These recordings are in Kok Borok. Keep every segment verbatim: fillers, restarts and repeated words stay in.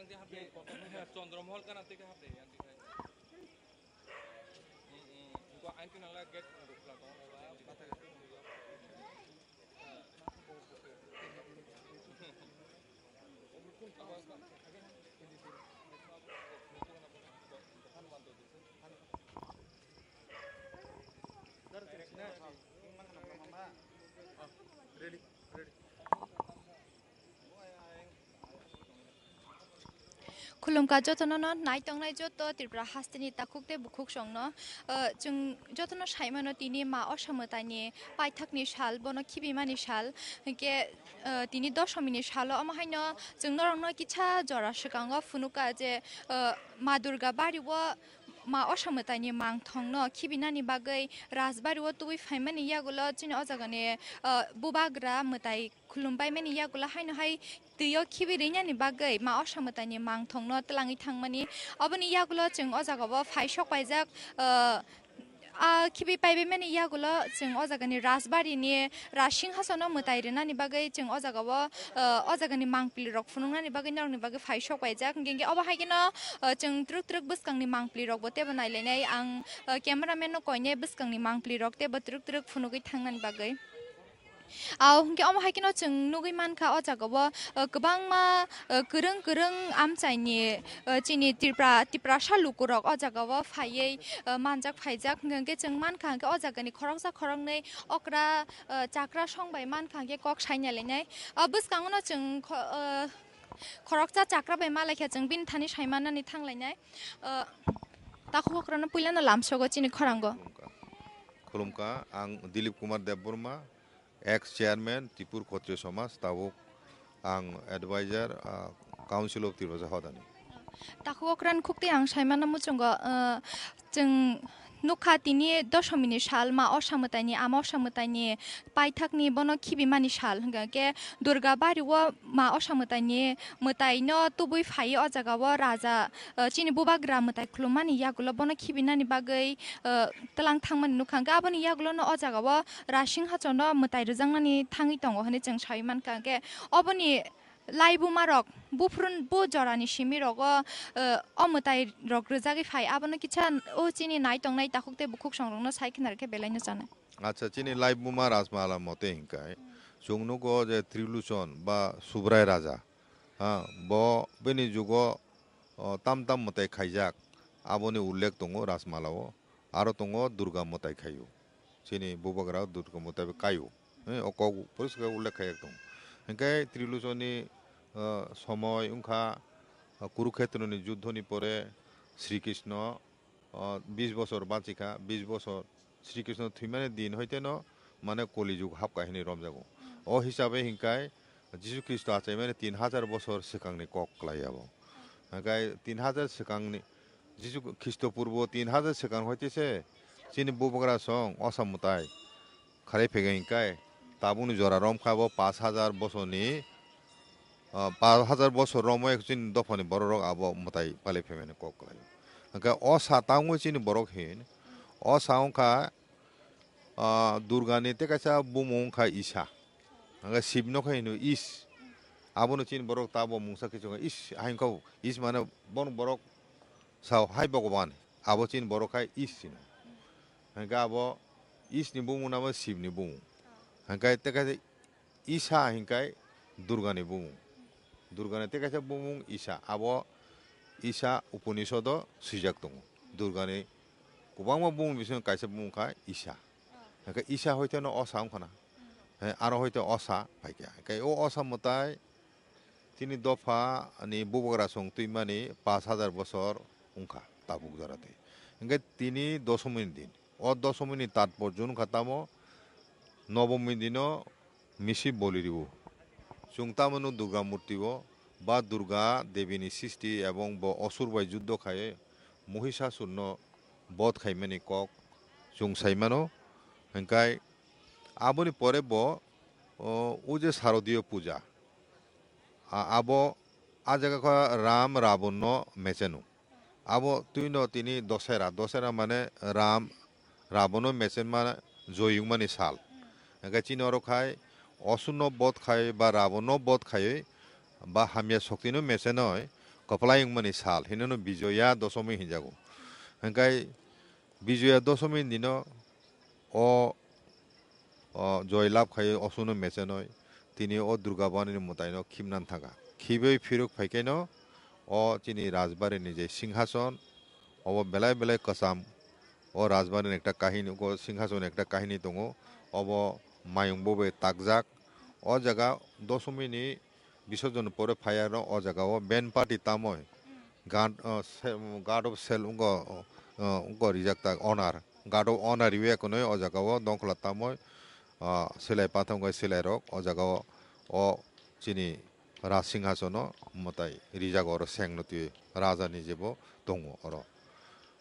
Chandramahal kana tei hapde yang dikhai. Hmm, hmm. Ko ain tu nangla gate khula tong. Khulumkha jotono no nai tongnai joto Tripura hasteni takhuk tei bukhuk songno. Ah, chwng jotono saimano tini ma Osa mwtaini paithakni sal, bono khibimani sal. Hinkhe, ah, tini dosomini salo omo haino chwng norokno kisa jora swkango phunukha je, ah, ma Durga bario ma Osa mwtaini mangthongno khibinani bagwi Rajbario tubui phaimani yagulo chini o jagani, ah, bubagra mwtai khulumbaimani yagulo haino hai twio khibi rinani bagwi ma Osa mwtaini mangthongno twlangwi thangmani. Oboni yagulo chwng o jagao phai sok paijak, ah, ah, khibi paibaimani yagulo chwng o jagani Rajbarini Rajsinghasono mwtai rinani bagwi chwng o jagao, ah, o jagani mangpili rok phunuknani bagwi norokni bagwi phai sok paijak. Hinkhe obo hai kheno, ah, chwng twrwk twrwk bwskangni mangpili rokbo teibo nailainai. Ang, ah, cameraman no koinai bwskangni mangpili rok teibo twrwk twrwk phunugwi thangnani bagwi. Au, hinkhe omo hai kheno chwng nugwi mankha o jagao, uh, kwbangma, uh, kwrwng kwrwng amchaini, uh, chini Tripura, Tiprasa lukurok o jagao phaiwi, uh, manjak phaijak. Hinkhe chwng mankha hinkhe o jagani khoroksa khoroknwi okra, uh, chakra song bai mankha hinkhe kok saina lainai. O bwskango no chwng kho-, uh, khoroksa chakra bai malaikha chwng bini thani saimanani thanglainai. Uh, takhuk okrano puilano lamsogo chini khorango. Khulumkha. Khulumkha, ang Dilip Kumar Debbarma, ex chairman Tripur Khotriyo Samaj, tabuk ang advisor, ah, Council of Tiprasa Hodani. Takhuk okran khukti ang saimano muchungo, ah, chwng nukha tini dosomini sal ma Osa mwtaini, ama Osa mwtaini paithakni bono khibimani sal hwnkha khe Durga bario ma Osa mwtaini mwtaino tubui phaiwi o jagao raja, ah, chini bubagra mwtai khulummani yagulo bono khibinani bagwi, ah, twlang thangmani nukha. Hwnkhe aboni yagulono o jagao Rasinghasono mwtai rwjaknani thangwi tongo hwnwi chwng sawi mankha. Hwnkhe oboni laibumarok buphuru bo jorani simirogo, eh, o mwtairok rwjagwi phai, abono kisa o chini nai tongnai takhuk tei bukhuk songrokno sai khna rwkhe belaino chanai. Acha, chini laibuma Rajmala mote hinkai chwng nugo je Triluchon ba Subrai Raja, ha, bo bini jugo, o, tam tam mwtai khaijak, aboni ullekh tongo Rajmala o. Aro tongo Durga mwtai khaio. Chini bubagra Durga mwtai bai kaio. Eh, o kok poriskar ullekh khaijak tongo. Hinkhe Triluchoni, eh, somoi wngkha, eh, Kurukhetroni juddhoni pore Sri Krishno, eh, bis bosor bachikha, bis bosor Sri Krishno thwimani din hoiteno mane Koli jug hapkha hinwi romjago. O hisabe hinkai Jisu Khristo achaimani tin hajar bosor swkangni kok klai abo. Hinkhe tin hajar swkangni Jisu Khristo purbo tin hajar swkang hoite se chini bubagra song Osa mwtai khalai phege hinkai tabukni jora romkha bo pash hajar bosorni, ah, pash hajar bosor romwi chini dophani bororok abo mwtai palai phaimani kok klai. Hinkhe Osa tangwi chini borok hin Osa wngkha, ah, Durgani tei kaisa bumung wngkha Isa. Hinkhe Shivno khe hino Ish. Abono chini borok tabo mungsa kichungo Ish, hai wngkha Ish mane bono borok sao hai Bhogoban. Abo chini borok khai Ish hino. Hinkhe abo Ishni bumung namo Shivni bumung. Hinkhe tei kaisa Isa hinkai Durgani bumung. Durgani tei kaisa bumung Isa. Abo Isa Upanishodo swijak tongo. Durgani kwbangma bumung bisingo kaisa bumung kha Isa. Hinkhe Isa hoiteno Osa wngkhana. He, aro hoite Osa phaikha. Hinkhe o Osa mwtai chini dopha ni bubagra song twimani pash hajar bosor wngkha tabuk jora twi. Hinkhe tini dosomini din. O dosomini tatporjo wngkha tamo, nobomini dino misi boli rwo. Chwng tamo no Durga murti o ba Durga Devi ni sisti ebong bo osur bai juddo khai Mohisasurno bod khaimani kok chwng sai mano. Hinkhe aboni pore bo, o, o je Sarodiyo puja, a-, abo a jaga kho Ram Rabonno mecheno. Abo twino tini Dosera, Dosera mane Ram Rabonno mechenma joyungmani sal. Hinkhe chini oro khai Osurno bod khai ba Rabonno bod khaiwi ba hamya soktino mechenoi kwplai wngmani sal hinono Bijoya Dosomi hinjago. Hingkai Bijoya Dosomi dino o, o joy lab khai osuno mechenoi tini o Durga Bhanini mwtaino khibnan thangkha. Khibwi phiruk phaikhaino o chini Rajbarini je singhason, obo belai belai kwcham. O Rajbarini ekta kahini, o singhasoni ekta kahini tongo. Obo mayung bo bai takjak. O jaga Dosomini Bisorjon pore phaiya rw o jaga o band party tamoi guard, o, se-, guard of sel wngkha, o, o, wngkha rijak tak honor. Guard of honor riwi ekonoi o jaga o dongkhla tamoi, o, selai patham wngkha selai rok o jaga o, o chini Raj Singhasono mwtai rijak oro sengno twi raja ni jebo tongo oro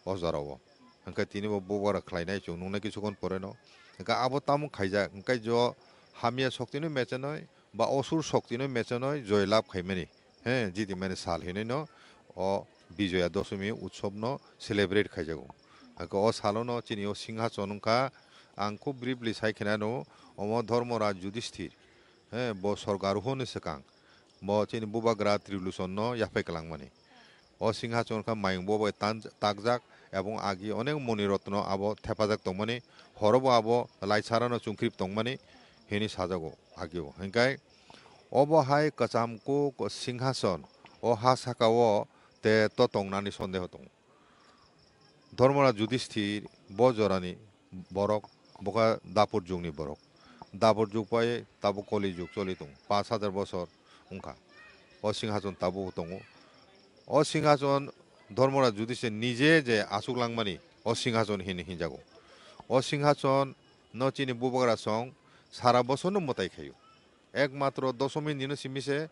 o jora o. Hwnkhe tini bo bubagra khlainai chwng nuknai kisu khon pore no. Hwnkhe abo tamo khaijak hwnkhe jo hamya soktino mechenoi ba osur soktino mechenoi joy lab khaimani, he, jiti mani sal hinwi no o Bijoya Dosomi utsob no celebrate khaijago. Hwnkhe o salo no chini o singhason wngkha, ang khub briefly sai kheno ano omo Dhormoraj Yudhishthir, he, bo sorgarohoni swkang bo chini bubagra Triluchon no yaphai kwlangmani. O singhason kha mayung bo bai tan-, takjak ebong agi onek moni rotno abo thepajak tongmani, horo bo abo laisarano chungkhrip tongmani hini sajago agio. Hingkai obo hai kwcham kuk singhason o ha saka o te to tongnani sondeho tongo. Dhormoraj Yudhishthir bo jorani borok, bo kha Dapur jugni borok. Dapur jug bai tabuk Koli jug choli tongo, pash hajar bosor wngkha. O singhason tabuk tongo. O singhason Dhormoraj Yudhishthir nije je achuk langmani o singhason hini hinjago. O singhason no chini bubagra song sara bosorno mwtai khaio. Ekmatro Dosomi dino simi se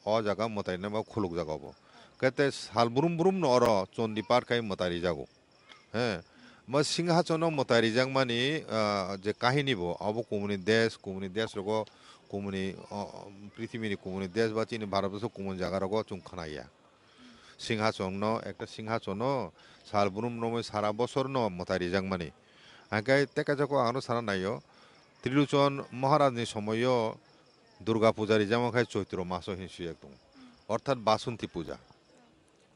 o jaga mwtai nangma khuluk jaga obo. Kete sal brum brum no oro chondi pat khai mwtai rijago. He, mo singhasono mwtai rijakmani, ah, je kahini bo, abo kumuni desh, kumuni desh rogo, kumuni, o, o, prithibini kumuni desh ba chini Bharat borso kumuni jaga rogo chwng khwnaya. Singhasono, ekta singhasono sal brum romwi sara bosorno mwtai rijakmani. Hingkhe tei kaisa kok ano sana naio, Trilochon Maharajni somoio Durga puja rijakma khai Choitro maso hinwi swijak tongo. Orthat Basanti puja.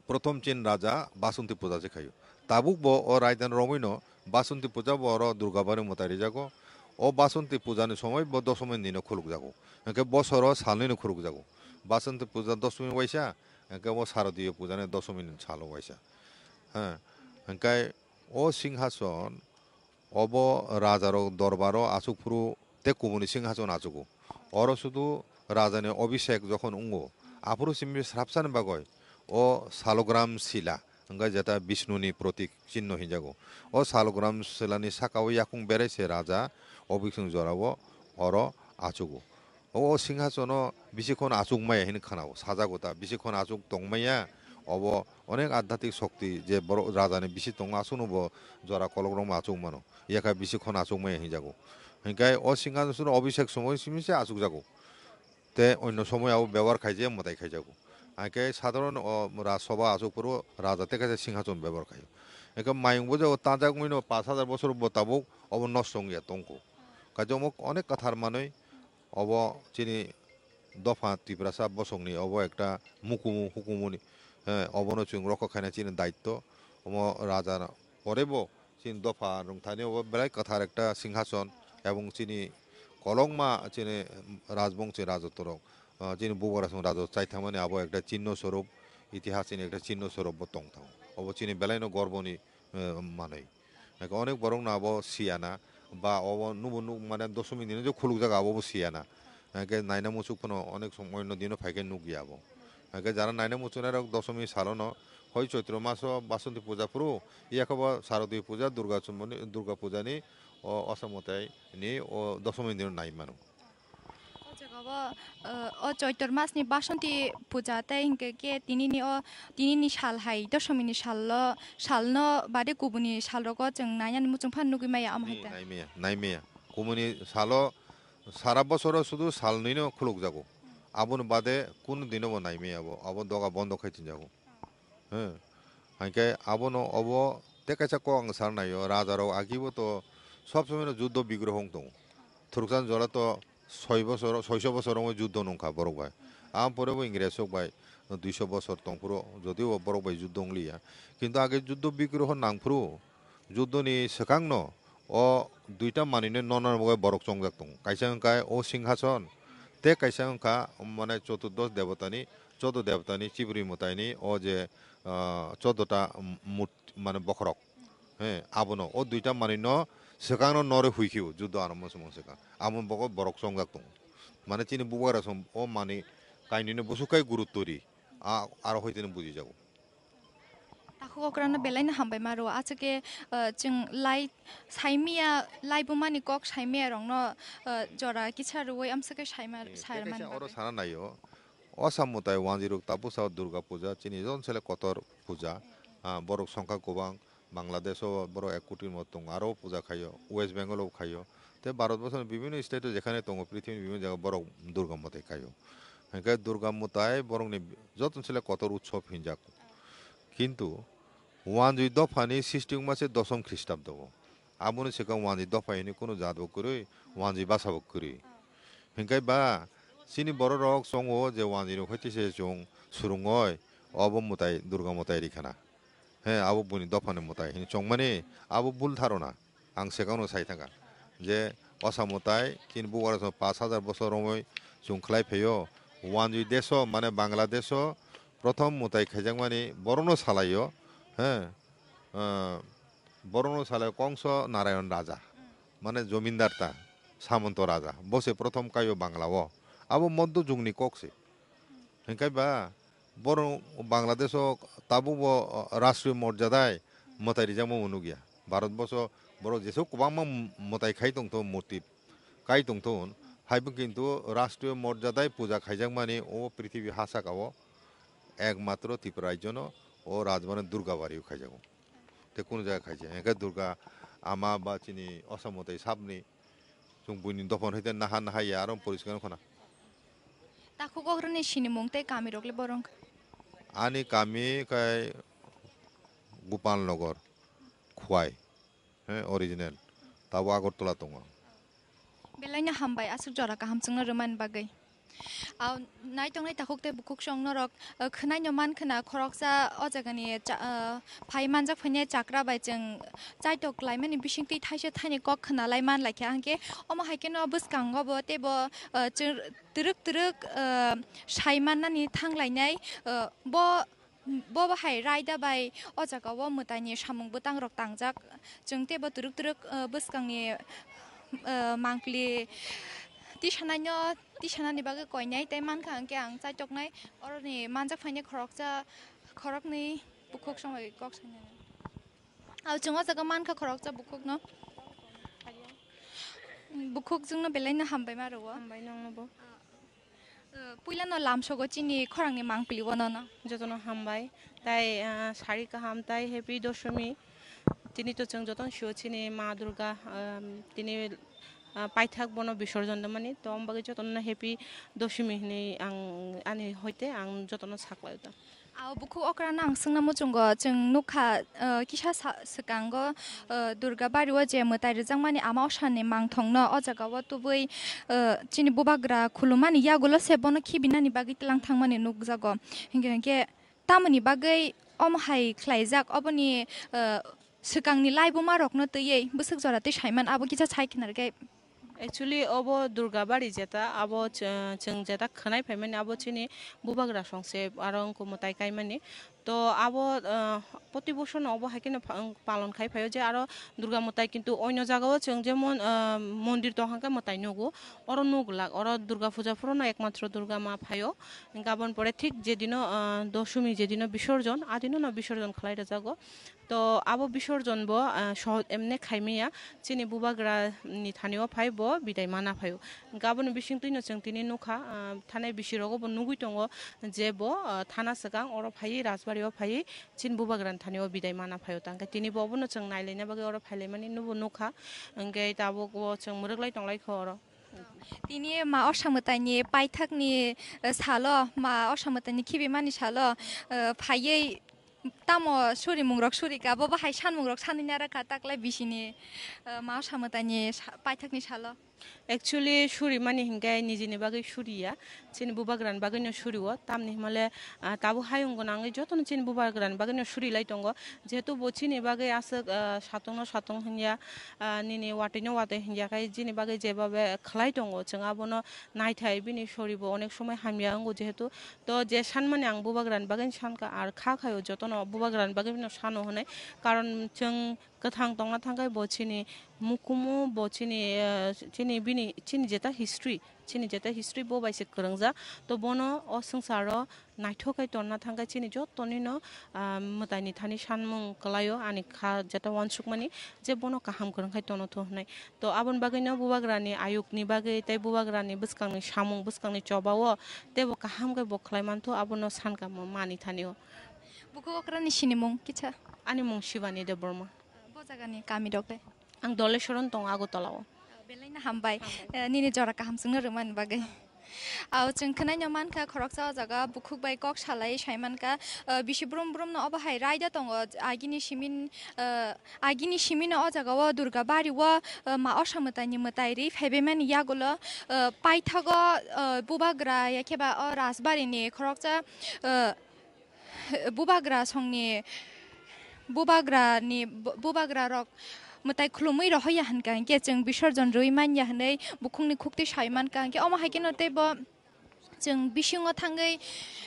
Prothom chin raja Basanti puja se khaio. Tabuk bo o raidani romwi no Basanti puja bo oro Durga bari mwtai rijago. O Basanti puja ni somoi bo Dosomi ni no khuluk jago. Hingkhe bosoro salnwi no khuluk jago. Basanti puja Dosomi waisa, hingkhe bo Sarodiyo puja ni Dosomi ni salo waisa. Ha, hingkhe o singhason obo rajarok dorbaro achuk phuru tei kubuni singhason achugo. Oro sudu rajani obisek jokhon wngo, aphuru simi srapsani bagwi o salogram sila, wngkha jeta Bishnuni protik chinno hinjago. O salogram silani sakao yakung berai se raja obisek jorao oro achugo. O, o singhasono bisi khon achuk maya hini khanao, sajago ta, bisi khon achuk tong maya, obo onek adhyatmik shokti je borok rajani bisi tongo, aswkno bo jora kolok rok achuk mano, yakha bisi khon achuk maya hinjago. Hinkhe o singhasono obisek somoi simi se achuk jago, te onno somoi abo bebohar khaijak, mwtai khaijago. Hinkhe sadharon o Raj Sabha achuk phuru raja tei kaisa singhason bebohar khaio. Hinkhe mayung bo jago tajak wngwi no pash hajar bosor bo tabuk obo nosto wngya tongkho. Kaisa omo onek kwthar manwi Obo chini dopha Tiprasa bosongni obo ekta mukumu hukumuni, eh, obono chwng rokha khaina chini daitto. Omo raja porebo chini dopha rwngthani obo belai kwthar ekta singhason ebong chini kolokma chini rajbongsi rajottorok, ah, chini bubagra song rajo chaithangmani abo ekta chinno sorup, itihasni ekta chinno sorup bo tongthango. Obo chini belaino gorboni eh, manwi. Hingkhe onek borokno abo siyana, ba obo nubo nuk mane Dosomi dino je khulukjak abo bo siyana. Hingkhe naina muchuk phano onek som-, onno dino phaikhe nukya abo. Hingkhe jara naina muchunai rok Dosomi salono hoi Choitro maso Basanti puja phuru, yakhabo Sarodoi puja, Durga chumoni, Durga pujani o Osa mwtai ni o Dosomi dino nai mano. O jaga o, eh, o Choitor masni Basanti puja tei hinkhe khe tinini o, tinini sal hai Dosomini sallo, salno bade kubuni salrogo chwng nainani muchung phano nugwi maya omo hai ta? Naimaya, naimaya. Kumuni salo sara bosoro sudu sal nwino khulukjago. Aboni bade kunu dinobo naimaya abo, abo doga bondo khai tinjago. He. Hinkhe abono obo tei kaisa kok ang sana naio, rajarok agibo to sob somoi no juddo bigroho wng tongo. Thuruksan jora to soi bosor, soiso bosor wngwi juddo nungkha borok bai. Aboni pore bo Ingres rok bai duiso bosor tongphuru, jodio borok bai juddo wngliya. Kintu age juddo bigroho nangphuru, juddoni swkangno o duita manwino nona bagwi borok chongjak tongo. Kaisa wngkha o singhason, tei kaisa wngkha mane choturdosh debotani, chodo debotani, chibri mwtaini o je, ah, chododa murt-, mane bokhorok. He, abono o duita manwino swkangno norwi huikhio, juddo arombo swmang swkang. Amo bogo borok chongjak tongo. Mane chini bubagra som o manwi kainwino bwswk kai gurutto ri, a, aro hoiteno bujijago. Takhuk okrano belai no hambai ma rwo. Aswk khe, ah, chwng lai saimiya, laibumani kok saimiya rokno, ah, jora kisa rwui amswk khe saima, Eh, tei saimani kaisa oro bagwi. Sana naio. Osa mwtai wanjwi rok tabuk sao Durga puja, chini jon sele kotor puja. Ah, borok songkha kwbang, Bangladesh o borok ek koti mo tongo, aro puja khaio, West Bengal o khaio. Tei Bharat borsoni bibhinno state o jekhane tongo, prithibini bibhinno jaga borok Durga mwtai khaio. Hinkhe Durga mwtai borokni joto sele kotor utsob hinjak. Kintu wanjwi dophani sisti wngma se dosom Khristabdo o. Aboni swkang wanjwi dopha hwnwi kunu jat bo kwrwi, wanjwi basa bo kwrwi. Hinkhe ba chini borok rok chongo je wanjwi rok hai tise chwng surungoi obo mwtai Durga mwtai rikhana. He, abo buini dophani mwtai hwnwi chongmani abo bul tharona. Ang swkangno sai thangkha je osa mwtai chini bubagra chwng pash hajar bosor romwi chwng khlai phaio. Wanjwi deso mane Bangladesh o prothom mwtai khaijakmani borokno salaio. He, ah, borokno salaio Kongso Narayan Raja, mane jomindar ta, Samonto Raja, bo se prothom kaio Bangla o. Abo moddo jugni kok se. Hinkhe ba borok Bangladesh o tabuk bo, o, rashtriyo morjadai mwtai rijakma bo nukya. Bharat boso borok jesuk kwbangma mwtai khai tongtho, murti kai tongtho, haibo kintu rashtriyo morjadai puja khaijakmani o prithibi ha saka o ekmatro Tripura rajyono o rajbana Durga bari o khaijago. Tei kunu jaga khaija. Hinkhe Durga ama ba chini osa mwtai sabni chwng buini dophano hai tei naha naha ya aro poriskar wngkha na. Takhuk okrani sinimung tei kamirok le borok wngkha? Ani kami khe Gopal Nagar, Khwai, he, original. Tabuk Agartala tongo. Belai no hambai aswk jora kaham chwngno rwmani bagwi. Au, naitongnai takhuk tei bukhuk song norok, uh, khwnaino man khwna khoroksa o jagani cha-, uh, phai manjak phainai chakra bai chwng chaitok laimani bisingtwi thaisa thaini kok khwna lai man laikha, hinkhe omo hai kheno bwskango bo teibo, uh, chwng twrwk twrwk, uh, sai mannani thang lainai, uh, bo, bo bahai raida bai o jagao mwtaini samung bwtang rok tangjak. Chwng teibo twrwk twrwk, uh, bwskangni, uh, mangpili tisanaino, tisanani bagwi koinai tei mankha hinkhe ang chaitoknai oroni manjak phainai khoroksa, khoroknwi bukhuk song bai kok sainani. Au chwng o jaga mankha khoroksa bukhukno. Bukhuk chwngno belai no hambai ma rwo. Hambai nongno bo. Uh, puila no lamsogo chini khorangni mangpili o nono. Jotono hambai. Tai, ah, sari kaham tai happy doshami. Tini to chwng jotono sio chini Ma Durga, um, tini, ah, paithak bono bisorjon rwmani. To omo bagwi jotono happy doshami hinwi ang ani hoite ang jotono saklai o ta. Ao bukhuk okrano ang swngna muchungo, chwng nukha, uh, kisa sa-, swkango, uh, Durga bari o je mwtai rwjakmani ama osani mangthongno o jagao tubui, uh, chini bubagra khulumani yagulo se bono khibinani bagwi tlang thangmani nukjago. Hinkhe, hinkhe tamoni bagwi omo hai khlaijak, oboni, uh, swkangni laibuma rokno twiwi bwswk jora twi saiman abo kisa sai khna rwkhe. Actually, obo Durga bari jeta, abo ch-, chwng jeta khwnai phaimani, abo chini bubagra songse aro wngkha mwtai kaimani. To abo, ah, proti bosor no obo hai kheno pa-, palon khai phaio je aro Durga mwtai kintu oino jagao chwng jemon, ah, mondir tong hangkhe mwtai nugo, oro nuglak, oro Durga puja phuru no ekmatro Durga ma phaio. Hinkhe aboni pore thik jedino, ah, doshumi jedino bisorjon, adino no bisorjon khlai rwjago. To abo bisorjon bo, ah, sohoj emne khaimaya, chini bubagra ni thani o phai bo bidai mana phaio. Hinkhe aboni bisingtwi no chwng tini nukha, ah, thanai bisi rogo bo nugui tongo je bo, ah, thana swkang oro phaiwi Rajbari o phaiwi chini bubagra ni thani o bidai mana phaio. Tangkhe tini bo obono chwng nailaina bagwi oro phailaimani nubo nukha. Hinkhe tabuk bo chwng mwrwk lai tong lai kho oro. Tini ma osa mwtaini paithakni, eh, salo, ma osa mwtaini khibimani salo, eh, phaiwi tamo surimungrok surika, bo bahai sanmungrok sanwi narwkha taklai bisini, eh, ma osa mwtaini sa-, paithakni salo. Actually, suri mani hinkhe nijini bagwi suriya, chini bubagrani bagwino surio, tamni himale, ah, tabuk hayung gwnangwi jotono chini bubagrani bagwino suri lai tongo, jehetu bo chini bagwi aswk, ah, satungno satung hinya, ah, nini watwino watwi hinya khai chini bagwi jebabe khlai tongo, chwng abono naithai bini soribo onek somoi hamya wngo jehetu, to je sanmani ang bubagrani bagwino sankha, ar kha khaio jotono bubagrani bagwino sano hwnwi, karon chwng kwthang tongna thangkhai bo chini mukumu, bo chini, eh, chini bini, chini jeta history, chini jeta history bo bai se kwrwngjak. To bono o swngcharo naithok khai tonna thangkhai chini jotonino, ah, mwtaini thani sanmung kwlaio ani kha jeta uansukmani je bono kaham kwrwng khai tono tho hwnwi. To aboni bagwino bubagrani ayukni bagwi tei bubagrani bwskangni samung, bwskangni chobao teibo kaham khe bo khlai mantho, abono sankha mo mani thanio. Bukhuk okrani sinimung kisa? Ani mung Shivani Debbarma. Bo jagani kami rok le? Ang Dolesoron tongo Agartala o. Belai no hambai. Hambai. Eh, nini jora kaham chwngno rwmani bagwi. Aw, chwng khwnaino mankha khoroksa o jaga bukhuk bai kok salai sai mankha, eh, bisi brum brum no obo hai raida tongo, agini simin, eh, agini simino o jaga o Durga bari o, eh, ma osa mwtai ni mwtai ri phaibai mani yagulo, eh, paithago, eh, bubagra ya khe ba o Rajbari ni khoroksa, eh, bubagra songni bubagra ni bu-, bubagra rok mwtai khulumui rohoya hinka hinkhe chwng bisorjon rwi manya hinwi bukhukni khukti sai mankha hinkhe omo hai kheno teibo chwng bisingo thangwi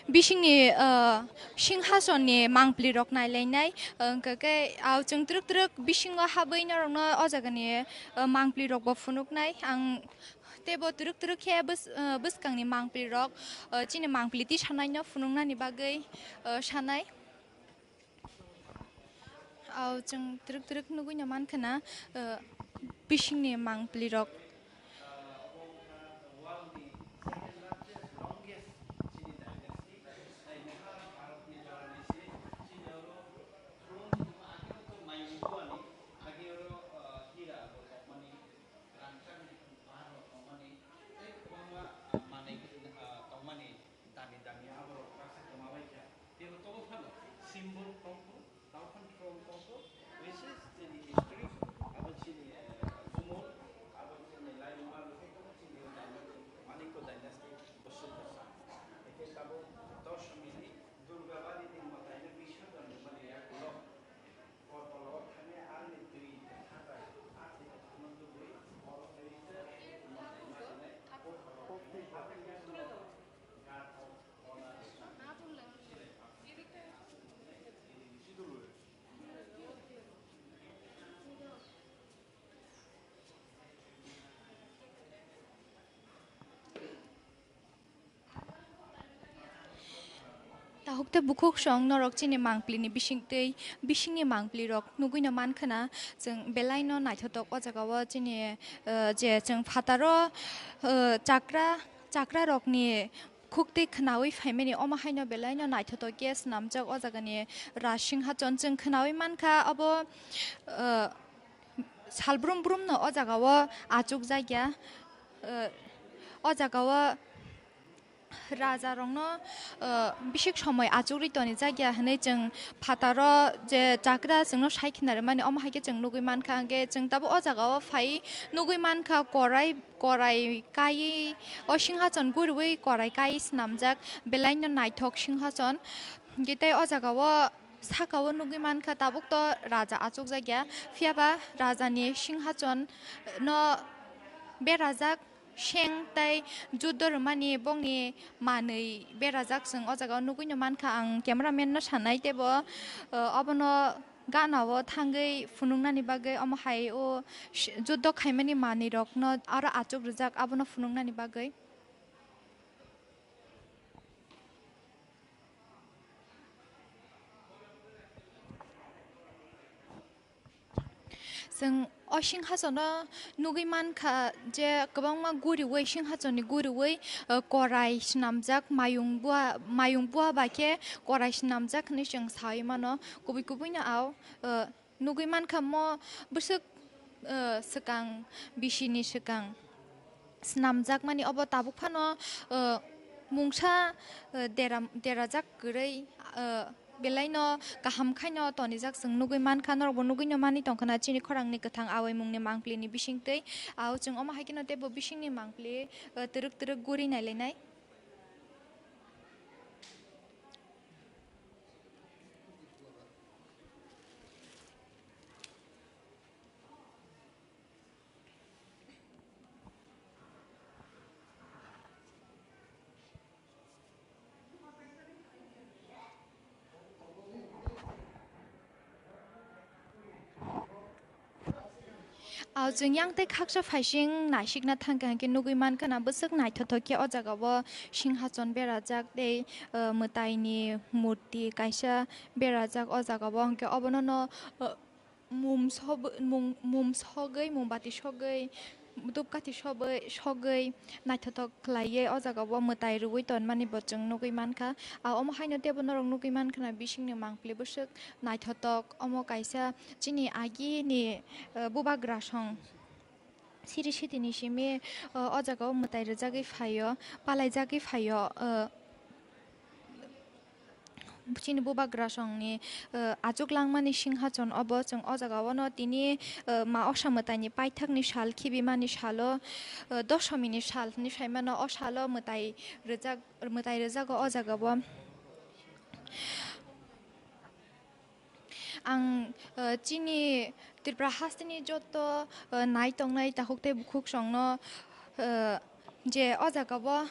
bisingni, ah, singhasonni mangpli rok nailainai, ah, hinkhe khe, ah, chwng twrwk twrwk bisingo habwi norokno o jagani, ah, mangpli rokbo phunuknai ang. Teibo twrwk twrwk khe bws-, ah, bwskangni mangpli rok, ah, chini mangpli tisanaino phunuknani bagwi, ah, sanai. Aw, chwng twrwk twrwk nugwi no mankha na, ah, bisingni mangpli rok. Rangchakni bar rok tongmani tei kwbangma, ah, manwi, ah, tongmani dami dami aborok baksa kwmabaikha. Teibo tobo phano symbol tongkhu, tauphang throng tongkhu, bises chini history, abo chini, eh, bumung, abo chini laimung, abo khe kono chini Manikya dynasty Bosuk Bwsa. Hingke tabuk Doshomini Durgabari ni mwtaino bisorjon rwmani yagulo. Tahuk tei bukhuk song norok chini mangpli ni bising tei bisingni mangpli rok nugwi no mankha na, chwng belai no naithotok o jaga o chini, eh, je chwng phataro, eh, chakra, chakra rok ni khuk twi khwnaui phaimani omo hai no belai no naithotok khe swnamjak o jaga ni Raj Singha chon chwng khwnaui mankha abo, eh, Salbrum brum no o jaga o achukjak ya. Eh, o jaga o raja rok no, eh, bisik somoi achugri toni jak ya hinui chwng phataro je chakra chwng no sai khna rwmani omo hai khe chwng nugui mankha, hwnkhe chwng tabuk o jaga o phai nugui mankha korai, korai kaiui o singhason guriui korai kaiui swnamjak belai no naithok singhason. Hwnkhe tei o jaga o saka o nugui mankha tabuk to raja achukjak ya, phiya ba raja ni singhason no berajak seng tei juddo rwmani bongni manwi berajak chwng o jaga o nugui no mankha. Ang camera man no sanai teibo, eh, obono gana o thangwi phunuknani bagwi omo hai o juddo khaimani manwi rok no aro achuk rijak abono phunuknani bagwi. Chwng o singhasono nugui mankha je kwbangma guriui, singhasonni guriui, eh, korai swnamjak, mayung bua, mayung bua bai khe korai swnamjak hinui chwng saui mano. Kubui kubui no ao, eh, nugui mankha mo bwswk, eh, swkang bisini swkang swnamjakmani obo tabuk phano, eh, mungsa, eh, dera, derajak kwrwi, eh, Belai no kaham khai no tonijak chwng nugwi man kha, norok bo nugwi no manwi tong kha na chini khorang ni kwthang awi mung ni mangpli ni bising twi. Ao chwng omo hai khe no teibo bising ni mangpli, eh, twrwk twrwk guri nai lai nai. Ao chwng yang tei khaksa phaising naisikna thang kha, hwnkhe nugwi man kha na bwswk naithothok khe o jaga o singhachon berajak tei, eh, mwtai ni murti kaisa berajak o jaga o, hwnkhe obono no, eh, mum sob-, mum, mum sogwi, mombati sogwi, dhupkathi sobwi, sogwi naithothok khlaiwi o jaga o mwtai rwui tonmani bo chwng nugwi man kha. A omo haino teibo norok nugwi man kha na bisingni mangpili bwswk naithothok. Omo kaisa chini agini, eh, bubagra song. Siri sitini simi, eh, o jaga o mwtai rwjagwi phaio, palaijagwi phaio, eh, chini bubagra songni, eh, achuk langmani singhachon obo chwng o jaga o no tini, eh, ma osa mwtaini paithakni sal khibimani salo, eh, dosomini sal hinwi saimano o salo mwtai rwjak, mwtai rwjago o jaga o. Ang, eh, chini Tripura hasteni joto, eh, nai tongnai takhuk tei bukhuk songno, eh, je o jaga o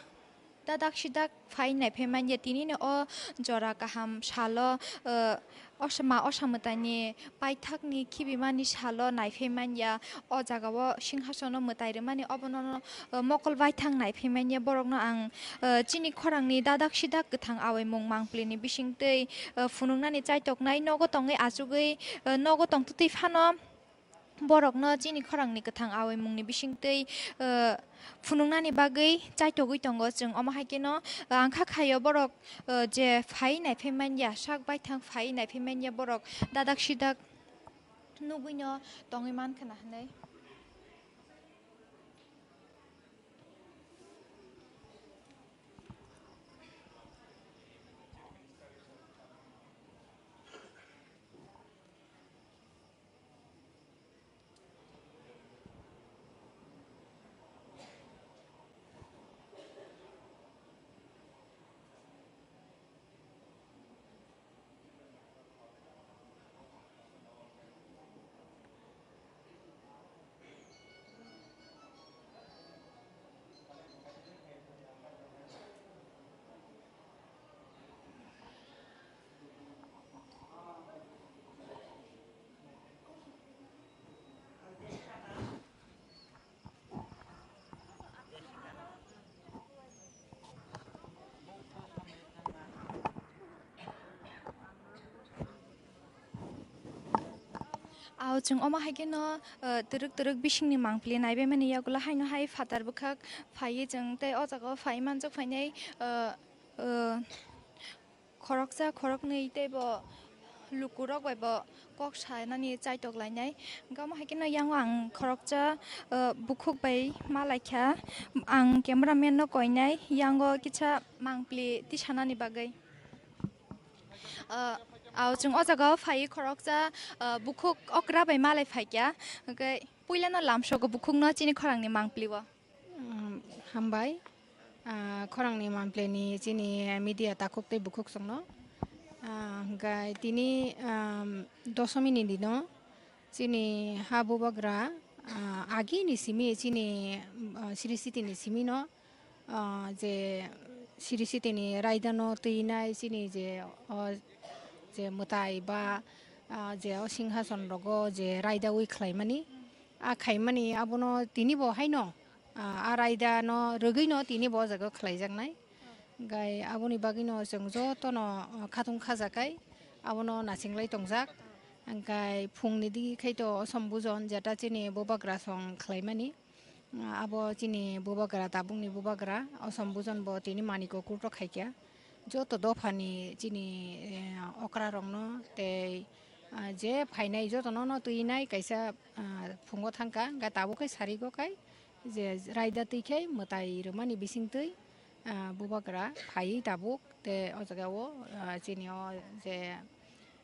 dadak sidak phai naiphai manya, tini no o jora kaham salo, eh, osa ma osa mwtaini paithakni khibimani salo naiphai manya, o jaga o singhasono mwtai rwmani obono no, eh, mokol baithang naiphai manya. Borokno ang, eh, chini khorangni dadak sidak kwthang awi mung mangpili ni bising twi, eh, phunuknani chaitoknai nogo tongwi achugwi, eh, nogo tongtwtwi phano borokno chini khorangni kwthang awi mungni bising twi, eh, phunuknani bagwi chaitogwi tongo chwng. Omo hai kheno, eh, ang kha khaio borok, eh, je phai naiphai manya, sak baithang phai naiphai manya borok dadak sidak nugwino tongwi man khna hinwi. Ao chwng omo hai kheno, eh, twrwk twrwk bisingni mangpili naibaimani yagulo haino hai phatar bwkhak phaiwi chwng tei o jaga o phai manjak phainai, eh, eh, khoroksa khoroknwi teibo lukurok bai bo kok sanani chaitok lainai. Hwnkhe omo hai kheno yango ang khoroksa, eh, bukhuk bai ma laikha. Ang cameraman no koinai yango kisa mangpili tisanani bagwi. Ah, ao chwng o jaga o phaiwi khoroksa, ah, bukhuk okra bai malai phaikha. Hwnkhe puilano lamsogo bukhukno chini khorangni mangpili o. Um, hambai. Ah, khorangni mangpili ni chini media takhuk tei bukhuk songno. Ah, hwnkhe tini, um, dosomini dino chini ha bubagra, ah, agini simi chini, ah, Sri Siti ni simi no ah, je Siri Sitini raidano twinai chini je o je mwtai ba, ah, je o singhason rogo je raidawi khlaimani, a khaimani abono tinibo haino, ah, a raidano rwgwino tinibo o jaga khlaijaknai. Hwnkhe aboni bagwino chwng jotono, ah, khatung khajakai abono nachinglai tongjak. Hwnkhe phungni digi khaito osom bujon jeta chini bubagra song khlaimani. Abo chini bubagra, tabukni bubagra, osom bujon bo tini maniko kurtok khaikha. Joto dophani chini, eh, okra rokno tei, ah, je phainai jotono no twinai kaisa, ah, phungo thangkha, hwnkhe tabuk khe sarigo kai je raida twi khe mwtai rwmani bising twi, ah, bubagra phaiwi tabuk, tei o jaga o, ah, chini o je,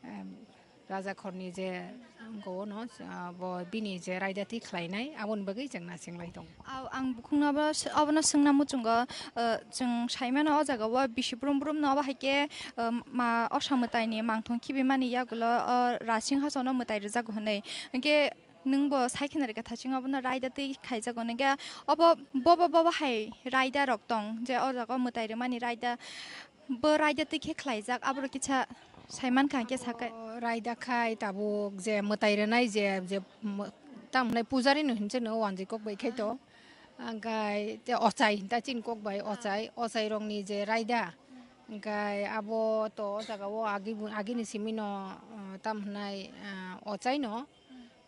em, Raja Khorni je wngkha ono, ah, bo bini je raida twi khlainai, aboni bagwi chwng nasinglai tongo. Aw, ang bukhukno abo s-, abono swngna muchungo, ah, chwng saimano o jaga o bisi brum brum no abo hai khe, ah, ma osa mwtaini mangthong khibimani yagulo o Rasing Hasono mwtai rwjago hwnwi. Hinkhe nwng bo sai kheno rwkha thaching abono raida twi khaijago. Hinkhe obo bobo bobo hai raida rok tong je o jaga o mwtai rwmani raida. Bo raida twi khe khlaijak, aborok kisa saimankha hwnkhe sakhe. O raida khai tabuk je mwtai rwnai je, je mw-, tamhinai pujari no hinwi chwng no wanjwi kok bai khai to. Angkhai te ochai hinta chini kok bai ochai, ochai rokni je raida. Angkhai abo to o jaga o agi bu-, agini simi no, ah, tamhinai, ah, ochai no.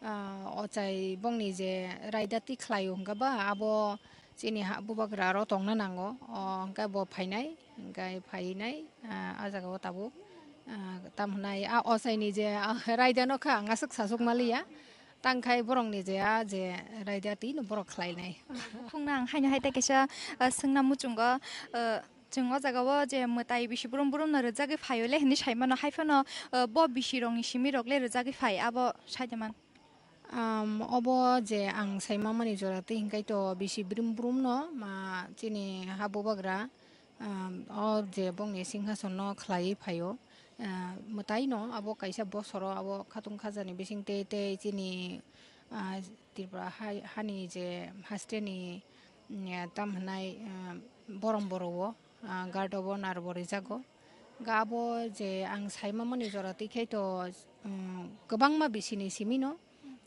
Ah, ochai bongni je raida twi khlaio hwnkha ba, abo chini ha bubagra aro tongna nango. O hwnkhe bo phainai, hwnkhe phainai, ah, a jaga o tabuk, ah, tam hwnai a ochaini je, ah, raida no kha ang aswk sasuk maliya. Tangkhai borokni je a je raida twi no borok khlainai. Bukhukno ang haino hai tei kaisa, ah, swngna muchungo, ah, chwng o jaga o je mwtai bisi brum brum no rwjagwi phaio le hwnwi sai mano, hai phano, ah, bo bisi rokni simi rok le rwjagwi phai abo sai de man. Am, obo je ang sai mamani jora twi hwnkhe to bisi brum brum no ma chini ha bubagra, am, o je bongni singhason no khlaiwi phaio, ah, mwtai no abo kaisa bosoro abo khatung khajani bising tei tei chini, ah, Tripura hai, hani je haste ni, mm, tam hwnai, ah, borom boro o. Ah, guard o bo narwbo rijago. Ga abo je ang sai mamani jora twi khai to, um, kwbangma bisini simi no.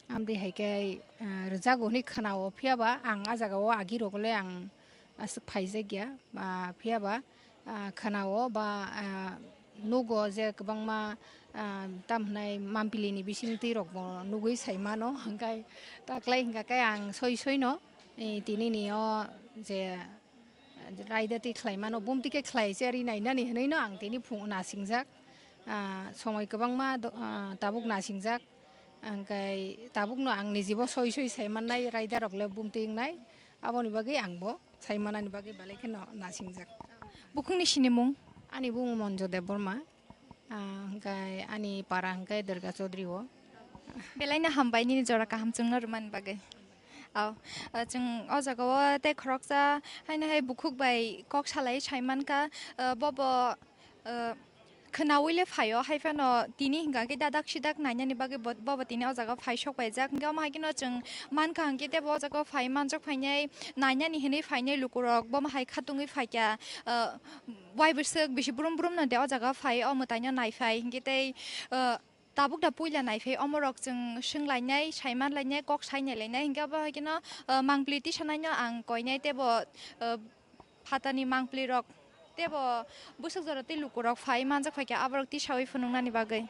Amtwi hai khe, ah, rwjago hwnwi khwnao, phiya ba ang a jaga o agi rok le ang aswk phaijakya. Ah, phiya ba, ah, khwnao ba, ah, nugo je kwbangma, ah, tam hwnai mampili ni bising twi rok bo nugwi sai mano. Hwnkhe ta kwlai hwnkha khe ang soi soi no, eh, tini ni o je raida twi khlai mano, bumtwi khe khlai se ri nainani hwnwi no ang tini phung nasingjak. Ah, somoi kwbangma do-, ah, tabuk nasingjak. Ang kai tabuk no ang nijibo soi soi sai mannai, raida rok le bumtwi wngnai. Aboni bagwi ang bo sai manani bagwi belai kheno nasingjak. Bukhukni sinimung? Ani bumung Monjo Debbarma. Ah, hwnkhe ani para hwnkhe Durga Chaudhary o. Belai no hambai nini jora kaham chwngno rwmani bagwi. Aw, ah, chwng o jaga o tei khoroksa haino hai bukhuk bai kok salai sai mankha, ah, bobo, ah, khwnaui le phaio, hai phano tini hwnkha khe dadak sidak nainani bagwi bo-, bobo tini o jaga o phai sok paijak. Hwnkhe omo hai kheno chwng mankha hwnkhe tei bo o jaga o phai manjak phainai nainani hinwi phainai lukurok, bomo hai khatungwi phaikha, ah, Wai bwswk bisi brum brum no de o jaga phai, o mwtai no nai phai, hinkhe tei, ah, tabuk da puila nai phai, omorok chwng swng lainai, sai man lainai, kok sai nai lainai, hinkhe abo hai kheno, ah, mangpli tisanai no ang koinai, tei bo, ah, phatani mangpli rok, tei bo bwswk jora tei lukurok phai manjak phai khe, aborok tisaui phunuknani bagwi.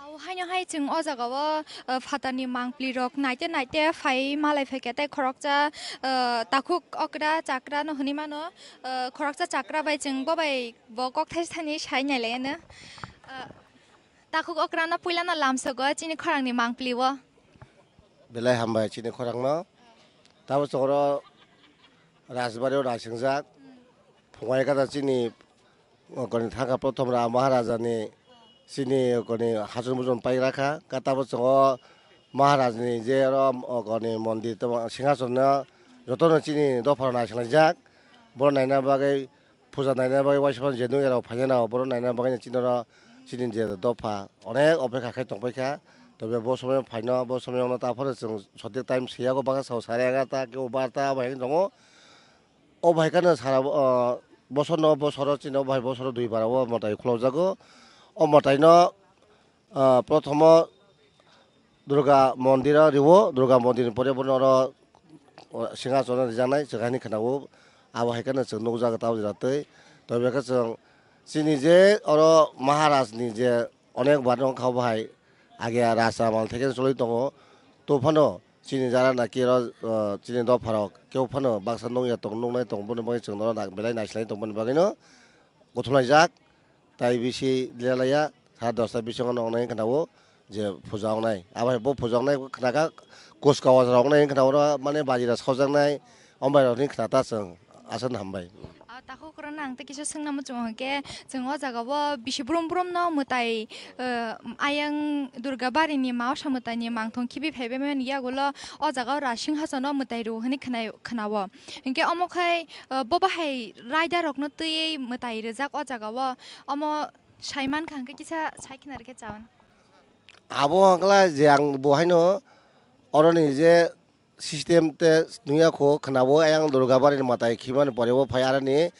Au haino hai chwng o jaga o, uh, phatani mangpli rok naite naite phai malai phaikha tei khoroksa, uh, takhuk okra chakra no hwnwi mano, uh, khoroksa chakra bai chwng bo bai bo kok thaisa thani sai nai lai ano. Uh, Takhuk okrano puilano lamsogo chini khorangni mangpli o. Belai hambai chini khorangno. Tabo chokro Rajbari o raisingjak. Phungai kada chini okoni thangka Prothom Ra Maharajani chini okoni hachon bujon pai rakha. Ka tabo chongo Maharajni je oro okoni mondir tamo singhason no jotono chini dophano naisingjak. Bo naina bagwi puja naina bagwi uaisa phano je nung erok phaina rok, borok naina bagwi chini oro chini je dopha onek opekha khe tongpai kha. Tobe bo somoi phaino, bo somoi ono ta phano chwng sothik time siyago, baka sao sare egarta, kebo barta, abo hai wng tongo. O bai kheno sara, o, bosor no bosoro chini o bai bosoro dui bara o mwtai khulokjago. O mwtai no, o, prothomo Durga mondir o riwo, Durga mondir ni pore bono oro, o, singhason o rijaknai chwng haini khwnao. Abo hai kheno chwng nukjago tamo jora twi. Tobe khe chwng chini je oro Maharaj ni je onek bar no kha bo hai age rasta mal theke choli tongo. To phano chini jara na kiro, o, chini dopharok kebo phano baksa nukya tong, nuknai tong, boni bagwi chwng nono belai naisilai tong boni bagwino kuthumlaijak. Tai bisi lelaiya sa dosta bisingo nongnai khna o je puja ongnai. Abo hai bo puja ongnai khna kha kuska wajra ongnai khna oro mane bajira sojaknai ombai rokni khna ta chwng aswk hambai. Ah, takhuk rwna ang tei kisa swngna muchungo hwnkhe, chwng o jaga o bisi brum brum no mwtai, eh, ayang Durga bari ni ma osa mwtai ni mangthong khibi phaibai mani yagulo o jaga o Rasing Hasan no mwtai rw hwnwi khwnai, khna o. Hwnkhe omo khai, eh, bo bahai raida rok no twiwi mwtai rwjak o jaga o, omo sai mankha hwnkhe kisa sai khna rwkhe chawan. Abo hwnkhe je ang bo haino oroni je system te nungya kho khna bo ayang Durga bari ni mwtai khimani pore bo phai aroni,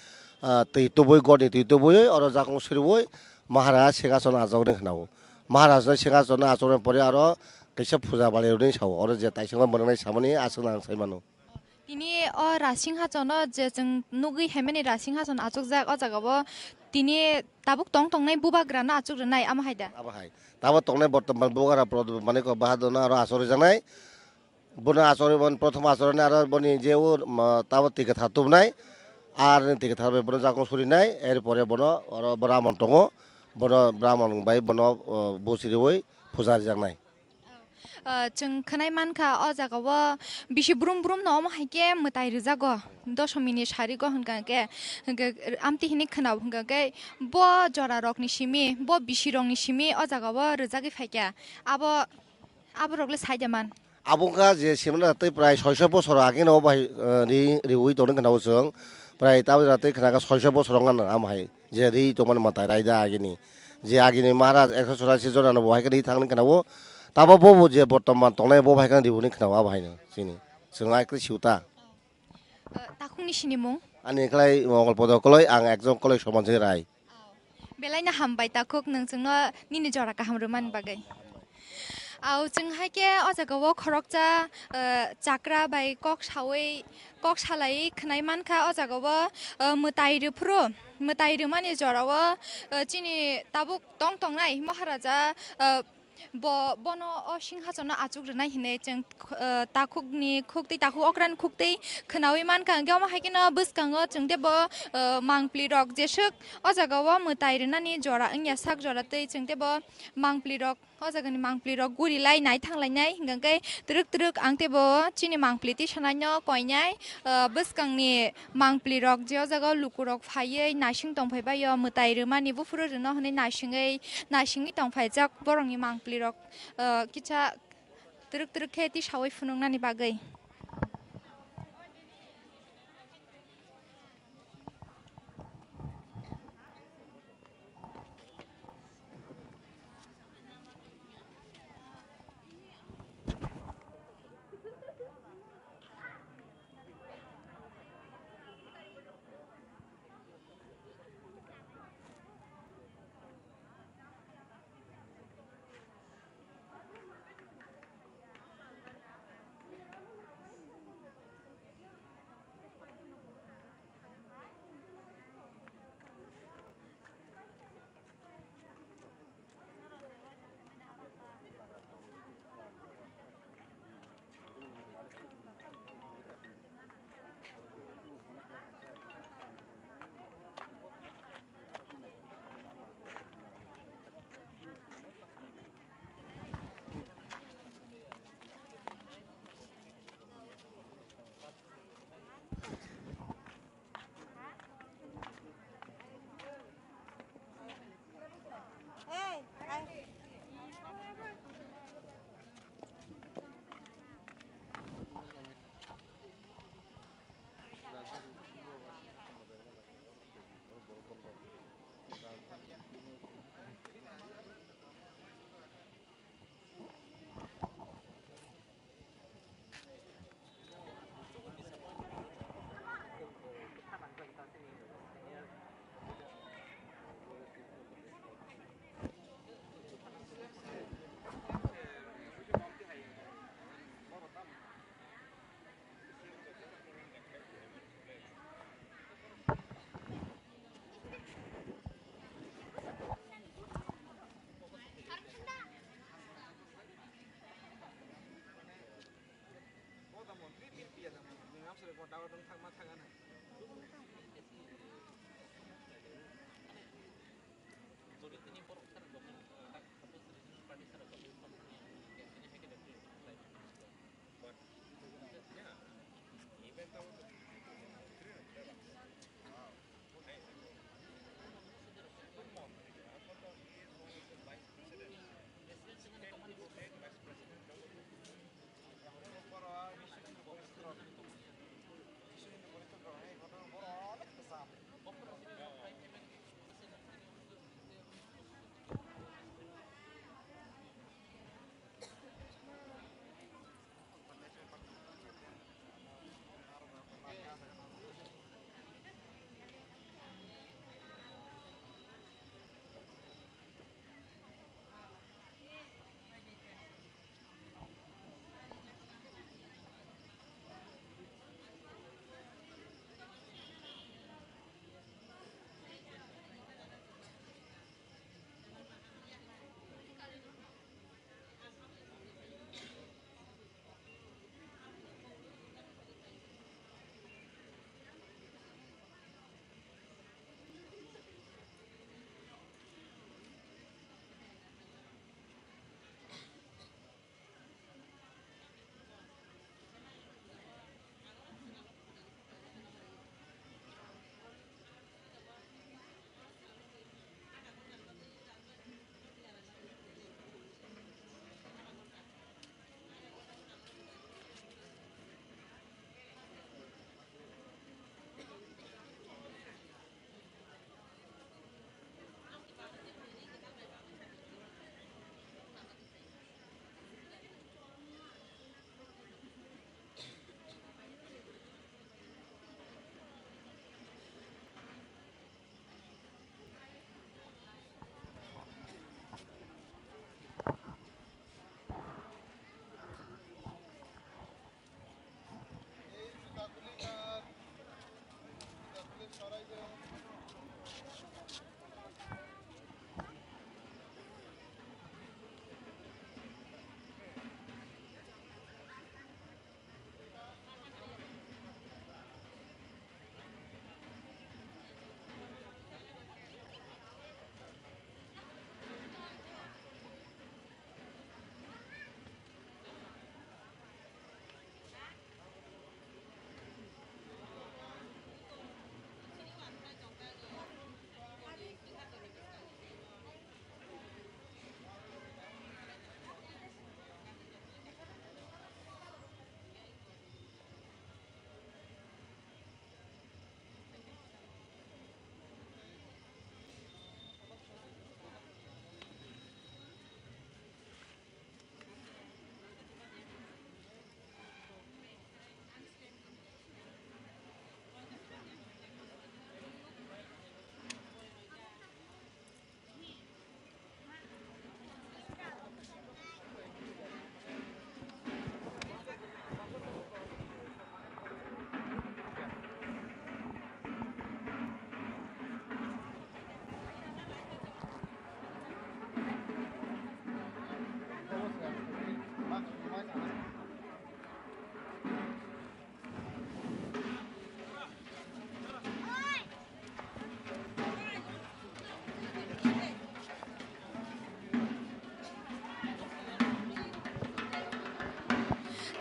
ah, twi tubui gor ni twi tubui oro jakong suriui Maharaj Singhason achok ni khna o. Maharaj no Singhason achok ni pore aro kaisa puja bali rwni sao oro je taisongma mwnang nai samani aswk nang sai mano. Tini o Rasing Hasan no je chwng nugwi haimani Rasing Hasan achukjak o jaga o tini tabuk tong tongnai bubagra no achuk rwnai amo hai da? Abo hai. Tabuk tongnai bortoman bubagra Pradyot Manik Bahadur no aro achuk rwjaknai. Bono achuk rwmani prothom achuk rwni aro boni je o, ma, tabuk twi kwthar tubunai. Ar ni twi kwthar bai bono jakong surinai. Er pore bono oro Brahmon tongo. Bono Brahmon bai bono, o, busi rwui puja rwjaknai. Ah, chwng khwnai mankha o jaga o bisi brum brum no omo hai khe mwtai rwjago, dosomi ni sari go hwnka khe, hwnka, amtwi hwnwi khwnao hwnka khe bo jora rok ni simi, bo bisi rok ni simi o jaga o rwjagwi phaikha. Abo, abo rok le sai da man. Abo wngkha je simana tei prai soiso bosor age no bai, eh, ri, riui tongni khwnao chwng. Prai tabuk jora tei khwnakha soiso bosor wngkha no amo hai. Je ri tongmani mwtai raida agini. Je agini Maharaj ekso churasi jona no bo hai khe ri thangni khwnao. Tabo bo bo je bortoman tongnai bo hai khe riuni khwnao abo hai no chini. Chwng ai khe siuta. Eh, takhukni sinimung? Ani khlai Mongol Podo Koloi, ang ekjon Koloi Somanjoi Rai. Belai no hambai takhuk nwng chwngno nini jora kaham rwmani bagwi. Au chwng hai khe o jaga o khoroksa, eh, chakra bai kok saui, kok salai khwnai mankha o jaga o, eh, mwtai rwphuru, mwtai rwmani jora o, eh, chini tabuk tong tongnai Maharaja, eh, bo, bono o singhasono achuk rwnai hinwi chwng, eh, takhukni khuktwi, takhuk okrani khuktwi khwnaui mankha. Hwnkhe omo hai kheno bwskango chwng teibo, eh, mangpli rok jeswk o jaga o mwtai rwnani jora wngya sak jora twi chwng teibo mangpli rok o jagani mangpli rok guri lai nai thang lainai hwnkhe twrwk twrwk ang teibo chini mangpli tisanaino koinai, eh, bwskangni mangpli rok je o jaga o luku rok phaiwi naising tongphai baio mwtai rwmani buphuru rwno hwnwi naisingwi naisingwi tongphaijak borokni mangpli rok, eh, kisa twrwk twrwk khe tisaui phunuknani bagwi.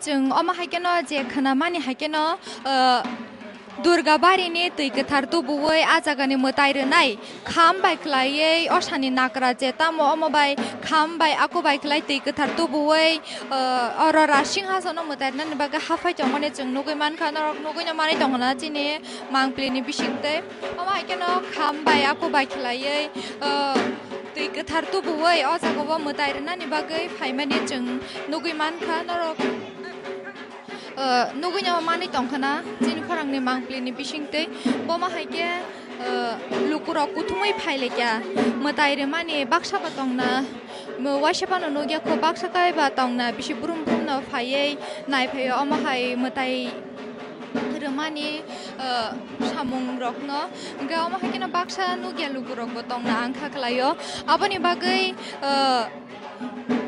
Chwng omo hai kheno je khwnamani hai kheno, ah, Durga barini twi kwthar tubuwi a jagani mwtai rwnai kham bai khwlaiwi osani nakra je tamo omo bai kham bai aku bai khwlai twi kwthar tubuwi, ah, oro Raj Singhasono mwtai rwnani bagwi haphai tongmani chwng nugwi mankha, norok nugwino manwi tongkha na chini mangpilini bisingtwi. Omo hai kheno kham bai aku bai khwlaiwi, ah, twi kwthar tubuwi o jagao mwtai rwnani bagwi phaimani chwng nugwi mankha norok. Ah, nugwino manwi tongkha na chini khorangni mangpilini bisingtwi. Bomo hai khe, ah, lukurok kuthumwi phailaikha mwtai rwmani baksa ba tongna. Mo waisa phano nukya kho baksa kai ba tongna bisi brum brumno phaiwi naiphaio omo hai mwtai rwmani, ah, samungrokno. Hwnkhe omo hai kheno baksa nukya lukurokbo tongna ang kha khlaio. Aboni bagwi, ah,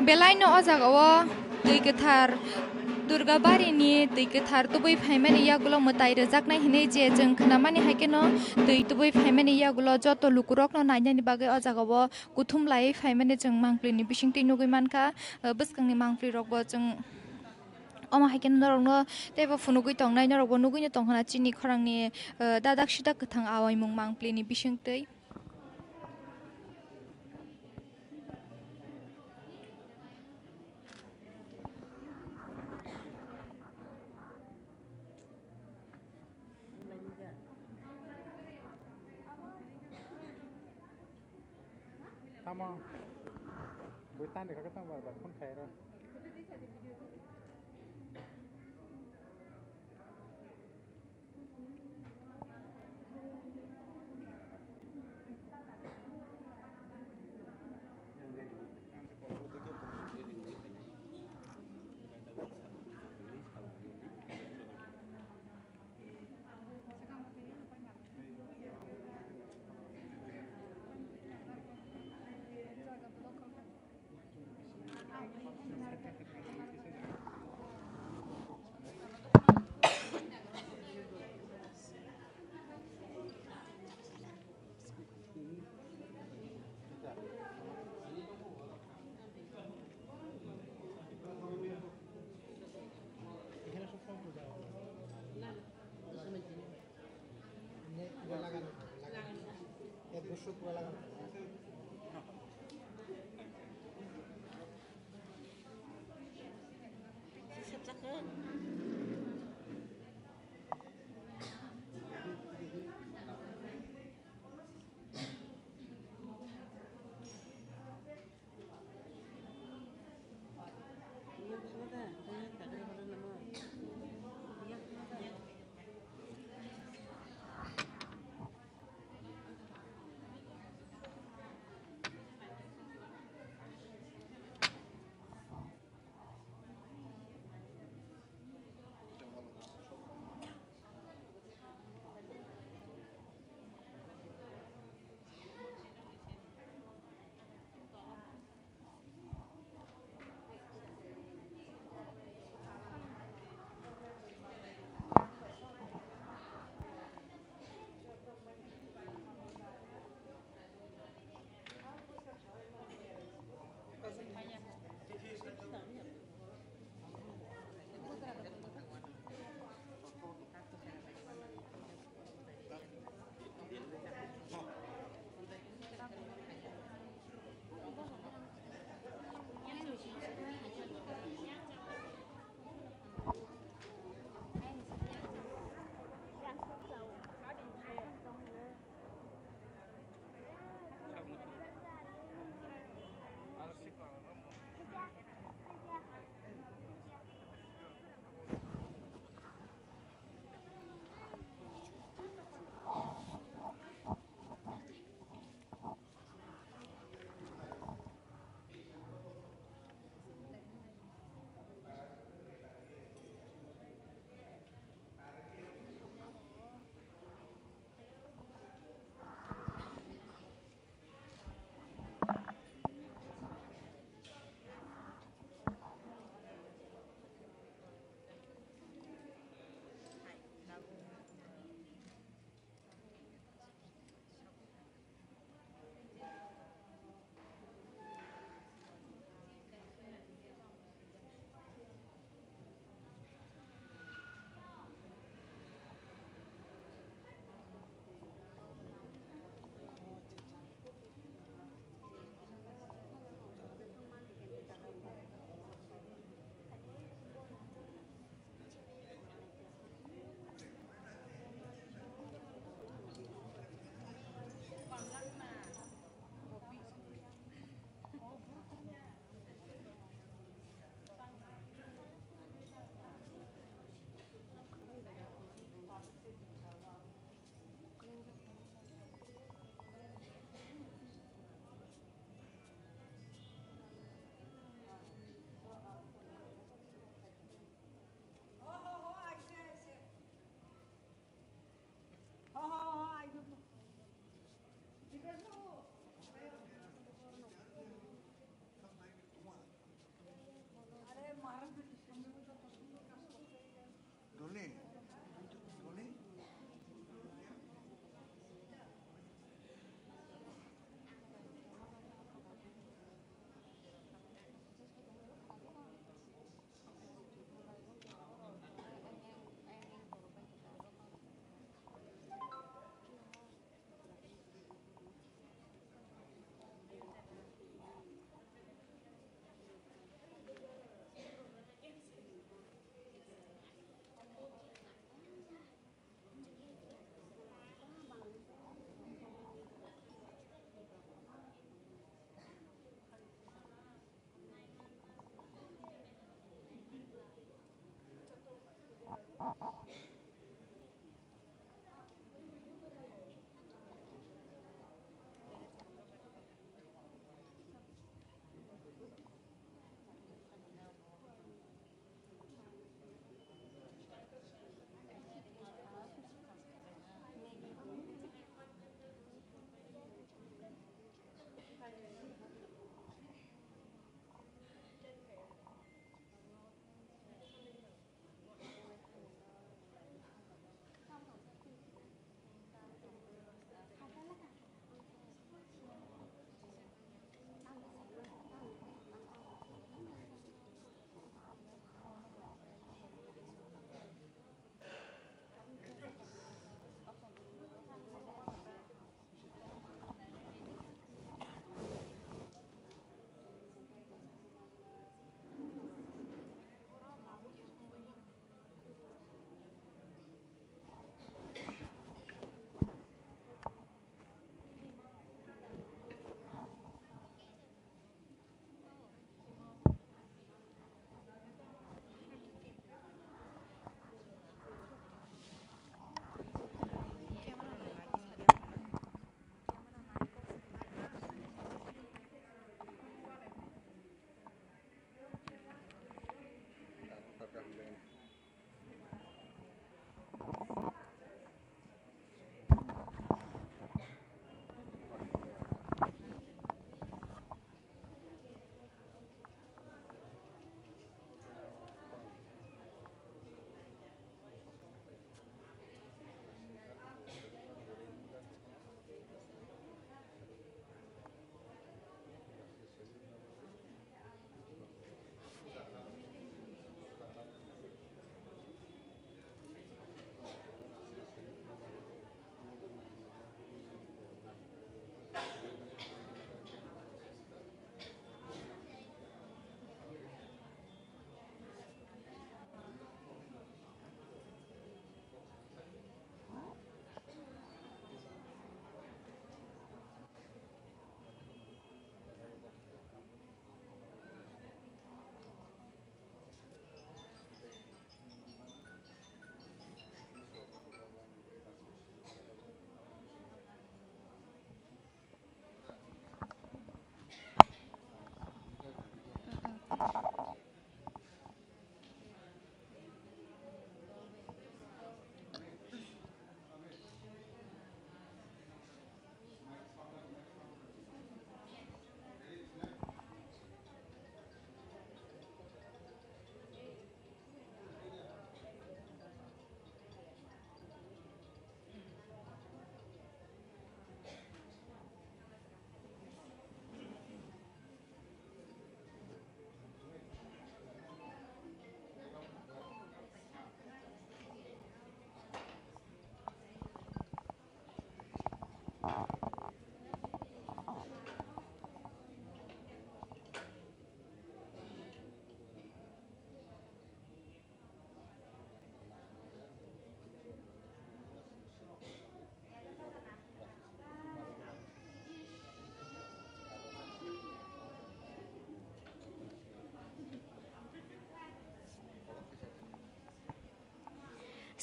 belaino o jagao twi kwthar Durga barini twi kwthar tubui phaimani yagulo mwtai rwjaknai hinwi je chwng khwnamani hai kheno twi tubui phaimani yagulo joto lukurokno nainani bagwi o jagao kuthum laiwi phaimani chwng mangpilini bisingtwi nugwi mankha. Ah, bwskangni mangpilirokbo chwng omo hai kheno norokno teibo phunugwi tongnai, norokbo nugwino tongkha na chini khorangni, ah, dadak sidak kwthang awaimung mangpilini bisingtwi. Tamo. Bui tani kha tamo bar bar phone khai ro.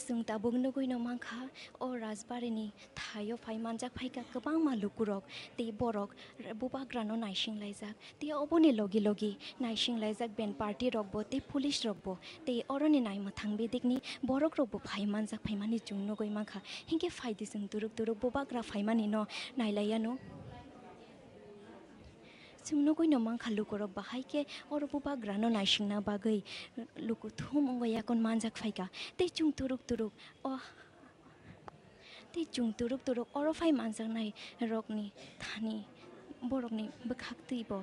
Chwng tabuk nugwi no mankha, o Rajbari ni thaio phai manjak phaikha kwbangma lukurok, tei borok bubagra no naising laijak, tei oboni logi logi naising laijak band party rok bo tei police rok bo, tei oroni naimwthang bedik ni borok rok bo phai manjak phaimani chwng nugwi mankha. Hinkhe phaidi chwng turuk turuk bubagra phaimani no nailaiya no. Chwng nugwi no mankha lukurok bahai khe oro bubagra no naisingna bagwi luku thum wngwi yakon manjak phaikha. Tei chwng turuk turuk o, tei chwng turuk turuk oro phai manjaknai rokni thani borokni bwkhak twi bo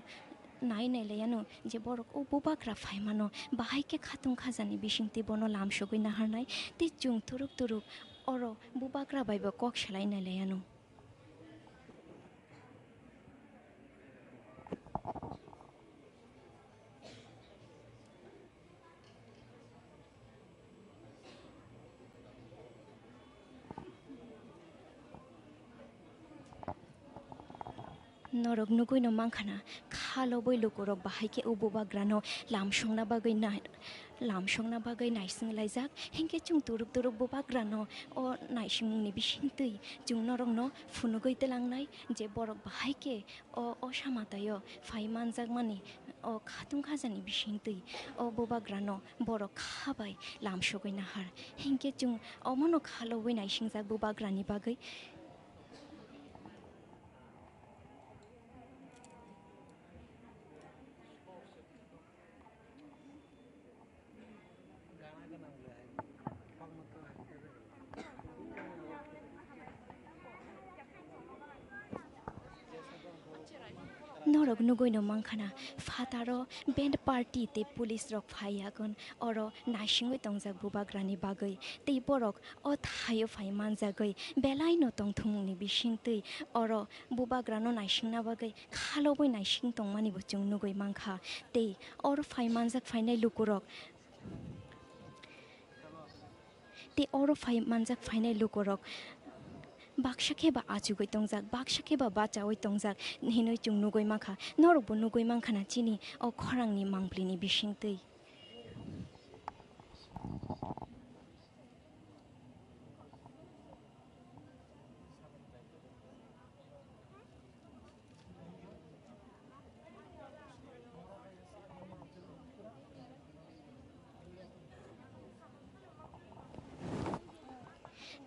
nai nai laiya no je borok o bubagra phaimano bahai khe khatung khajani bisingtwi bono lamsogwi naharnai. Tei chwng turuk turuk oro bubagra bai bo kok salai nai laiya no. Norok nugwi no mankha na, kha lobwi lukurok bahai khe o bubagra no lamsongna bagwi na, lamsongna bagwi naising laijak. Hinkhe chwng turuk turuk bubagra no o naisingmung ni bisingtwi chwng norok no phunugwi twlangnai je borok bahai khe o, o samataio phai manjakmani o khatung khajani bisingtwi o bubagrano borok kha bai lamsogwi nahar. Hinkhe chwng omono kha lobwi naisingjak bubagrani bagwi. Norok nugwi no mankha na, phataro band party tei police rok phai yagon oro naisingwi tongjak bubagrani bagwi, tei borok o thaio phai manjagwi belai no tongthumungni bisingtwi oro bubagrano naisingna bagwi kha lobwi naising tongmani bo chwng nugwi mankha. Tei oro phai manjak phainai lukurok, tei oro phai manjak phainai lukurok baksa khe ba achugwi tongjak, baksa khe ba bachaui tongjak hinwi chwng nugwi mankha. Norok bo nugwi mankha na chini o khorangni mangpli ni bisingtwi.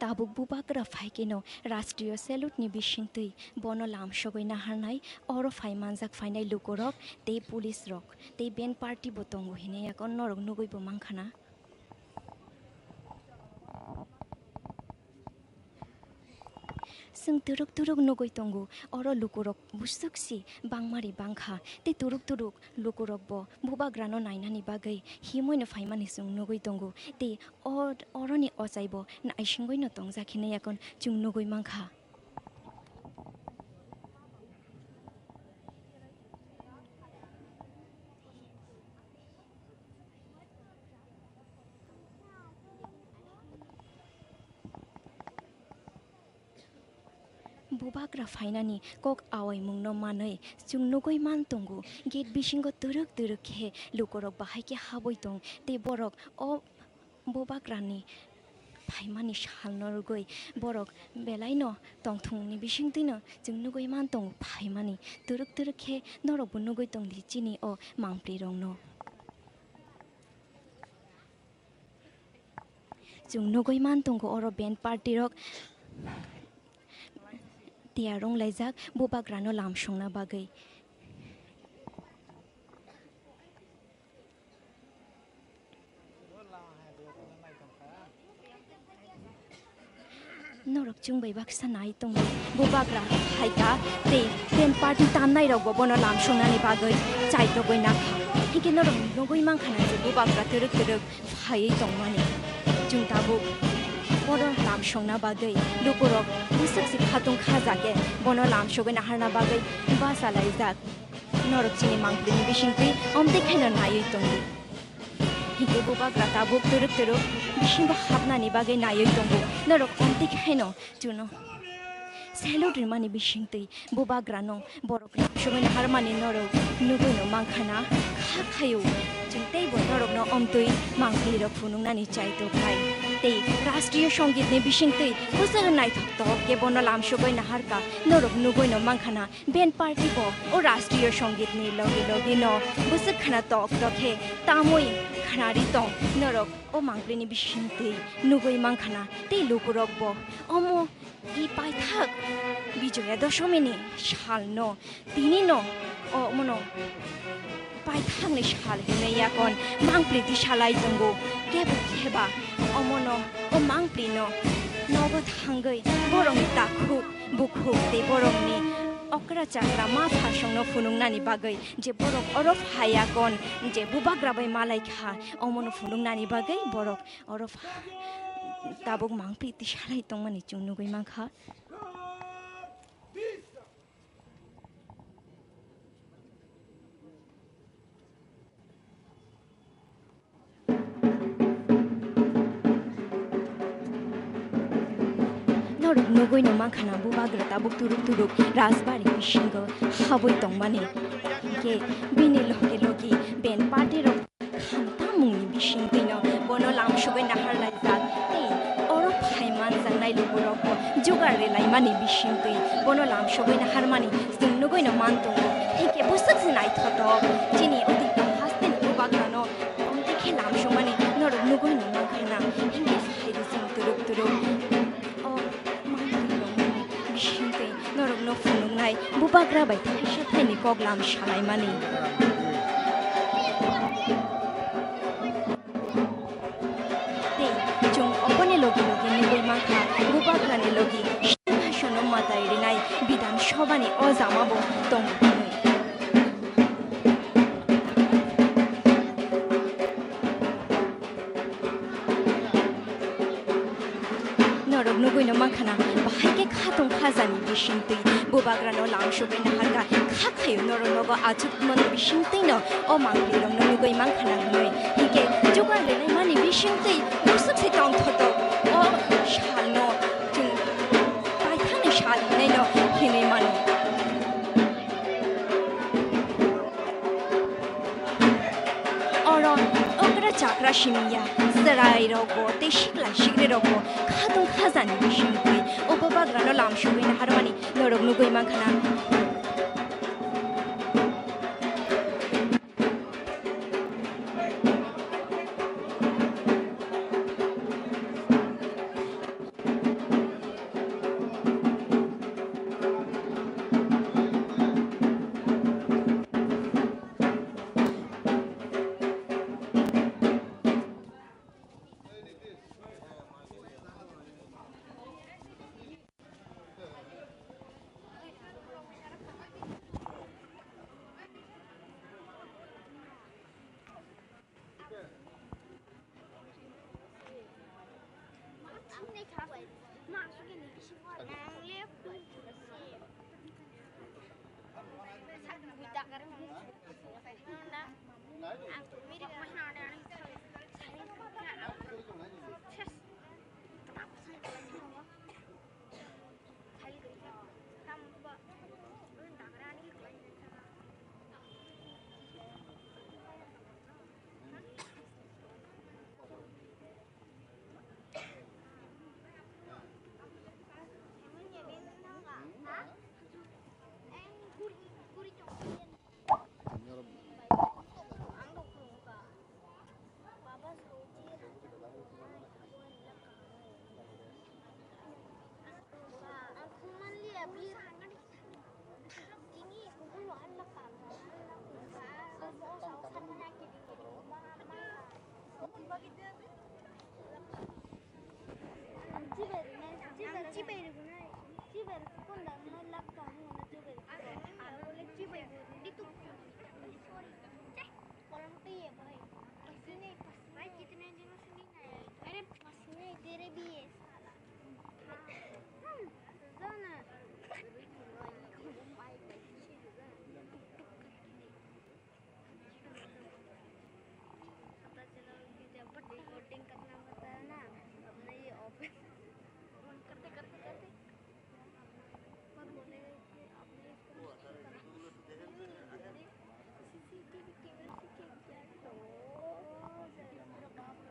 Tabuk bubagra phai khe no Rashtriya Salute ni bisingtwi bono lamsogwi naharnai, oro phai manjak phainai lukurok tei police rok tei band party bo tongo hinwi yakon norok nugwi bo mankha na. Chwng turuk turuk nugwi tongo, oro lukurok bwswk si bangmari bangkha, tei turuk turuk lukurok bo bubagrano nainani bagwi himwi no phaimani chwng nugwi tongo, tei o, oroni ochai bo naisingwi no tongjak hinwi yakon chwng nugwi mankha. Bubagra phainani kok awaimungno manwi chwng nugwi man tongo, gate bisingo twrwk twrwk khe lukurok bahai khe habwi tong, tei borok o bubagrani phaimani salno rwgwi borok belaino tongthokni bisingtwino chwng nugwi man tongo phaimani. Twrwk twrwk khe norokbo nugwi tongdi chini o mangpli rokno. Chwng nugwi man tongo oro band party rok tiyar wng laijak bubagrano lamsongna bagwi. Norok chwng bai baksa nai tongo. Bubagra hai kha tei band party tannai rokbo bono lamsongnani bagwi chaitogwi nakha. Hinkhe norok nugwi mankha na je bubagra twrwk twrwk phaiwi tongmani. Chwng tabuk bono lamsongna bagwi lukurok bwswk si khatung kha ja khe bono lamsogwi naharna bagwi bachalaijak. Norok chini mangpili ni bisingtwi omtwi khaino naiwi tongo. Hinkhe bubagra tabuk twrwk twrwk bisingo hapnani bagwi naiwi tongo. Norok omtwi khaino chuno salute rimani bisingtwi bubagrano borok lamsogwi naharmani norok nugwino mankha na kha khaio. Chwng teibo norokno omtwi mangpili rok phunuknani chaito khai. tei Rashtriya Songitni bisingtwi bwswk naithok tok khe bono lamsogwi naharkha. Norok nugwino mankhana, band party bo o Rashtriya Songitni logi logi no bwswk khna tok tok khe tamwi khnari tong. Norok o mangpili ni bisingtwi nugwi mankhana, tei lukurok bo omo I paithak Bijoya Doshomini salno, tinino omono paithakni sal hinwi yakon mangpili tisalai tongo. Kebo kheba omono, o mangpilino nogo thangwi borokni takhuk bukhuk tei borokni okra chakra ma phasongno phunuknani bagwi, je borok oro phai yakon je bubagra bai malai kha, omono phunuknani bagwi borok oro pha-, tabuk mangpili tisalai tongmani chwng nugwi mankha. Norok nugwino mankha na bubagra tabuk turuk turuk rajbari bisingo habwi tongmani. Hinkhe bini loge loge band party rok Khamtamungni bisingtwino bono lamsogwi nahar laijak tei oro phai manjaknai lukurokbo jugar relaimani bisingtwi bono lamsogwi naharmani chwng nugwino man tongo. Hinkhe bwswk se naithotok chini o twi tong hasteni bubagrano omtwi khe lamsokmani norok nugwino mankha na. Hinkhe phaidi chwng turuk turuk. O mangpili rokni bisingtwi norokno phunuknai bubagra bai thaisa thaini koklam salaimani. Tei chwng oboni logi logi nugwi mankha bubagrani logi singhasono mwtai rinai Bidhan Sabhani o jamabo tongo hwnwi. Norok nugwino mankha na, bahai khe khatung khajani bisingtwi bubagrano lamsogwi naharkha, kha khaio norok nogo achukmani bisingtwino o mangpilirokno nugwi mankha na hwnwi. Hinkhe jugar relaimani bisingtwi bwswk se tongthotok o salno chwng paithakni sal hwnaino hinwi mano. Oro okra chakra simi ya, chwrai rokbo tei sikla sikri rokbo khatung khajani bisingtwi o bubagrano lamsogwi naharmani norok nugwi mankha na. अरे पसीने तेरे भी है साला। हम्म, जाना। पता चला कि जब recording करना होता है ना, अपने ये ऑफिस करते करते करते सीसीटीवी कैमरा से क्या किया? तो पूरा बाप रे।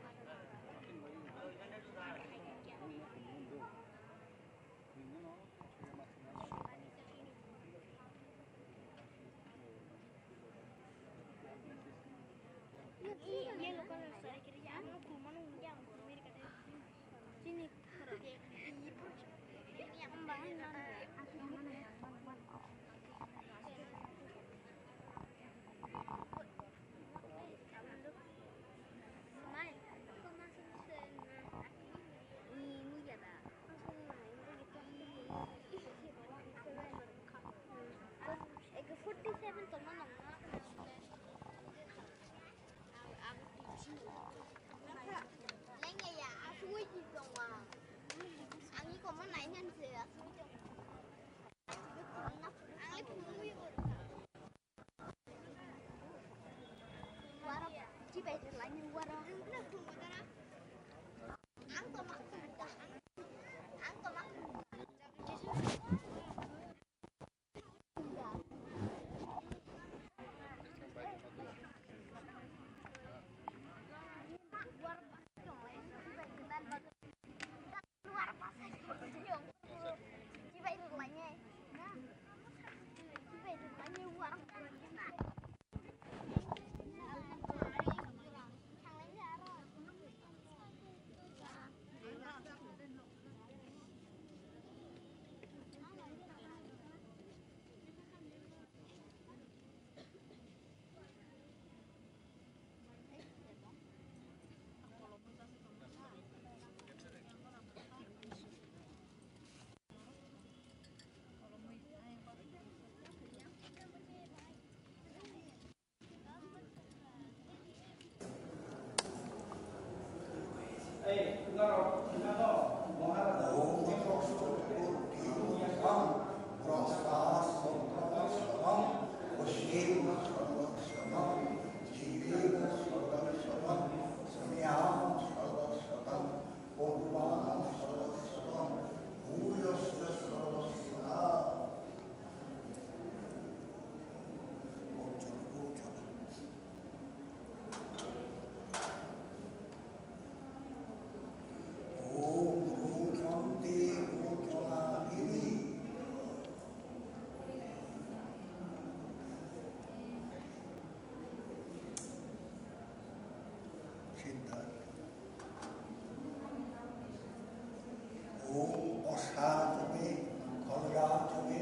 Om Osa Tumi, Kholga Tumi,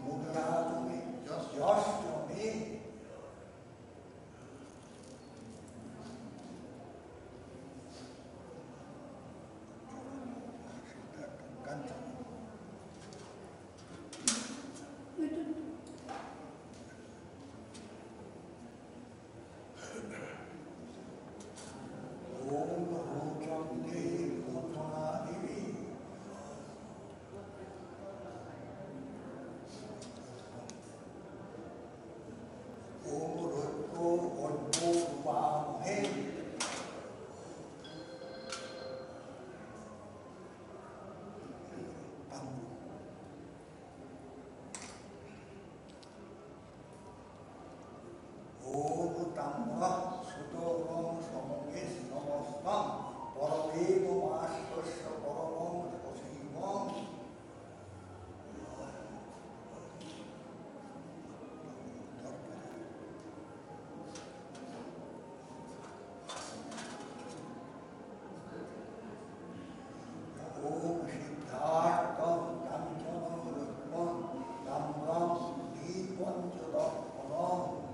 Mudra Tumi, Yos Tumi. Om Tamra Sutorom Somoke Somostam Porokemo Masya Poromom Sosimom. Om Siddhartham Kanchanam Rupam Tamram Dipanchadakpalam.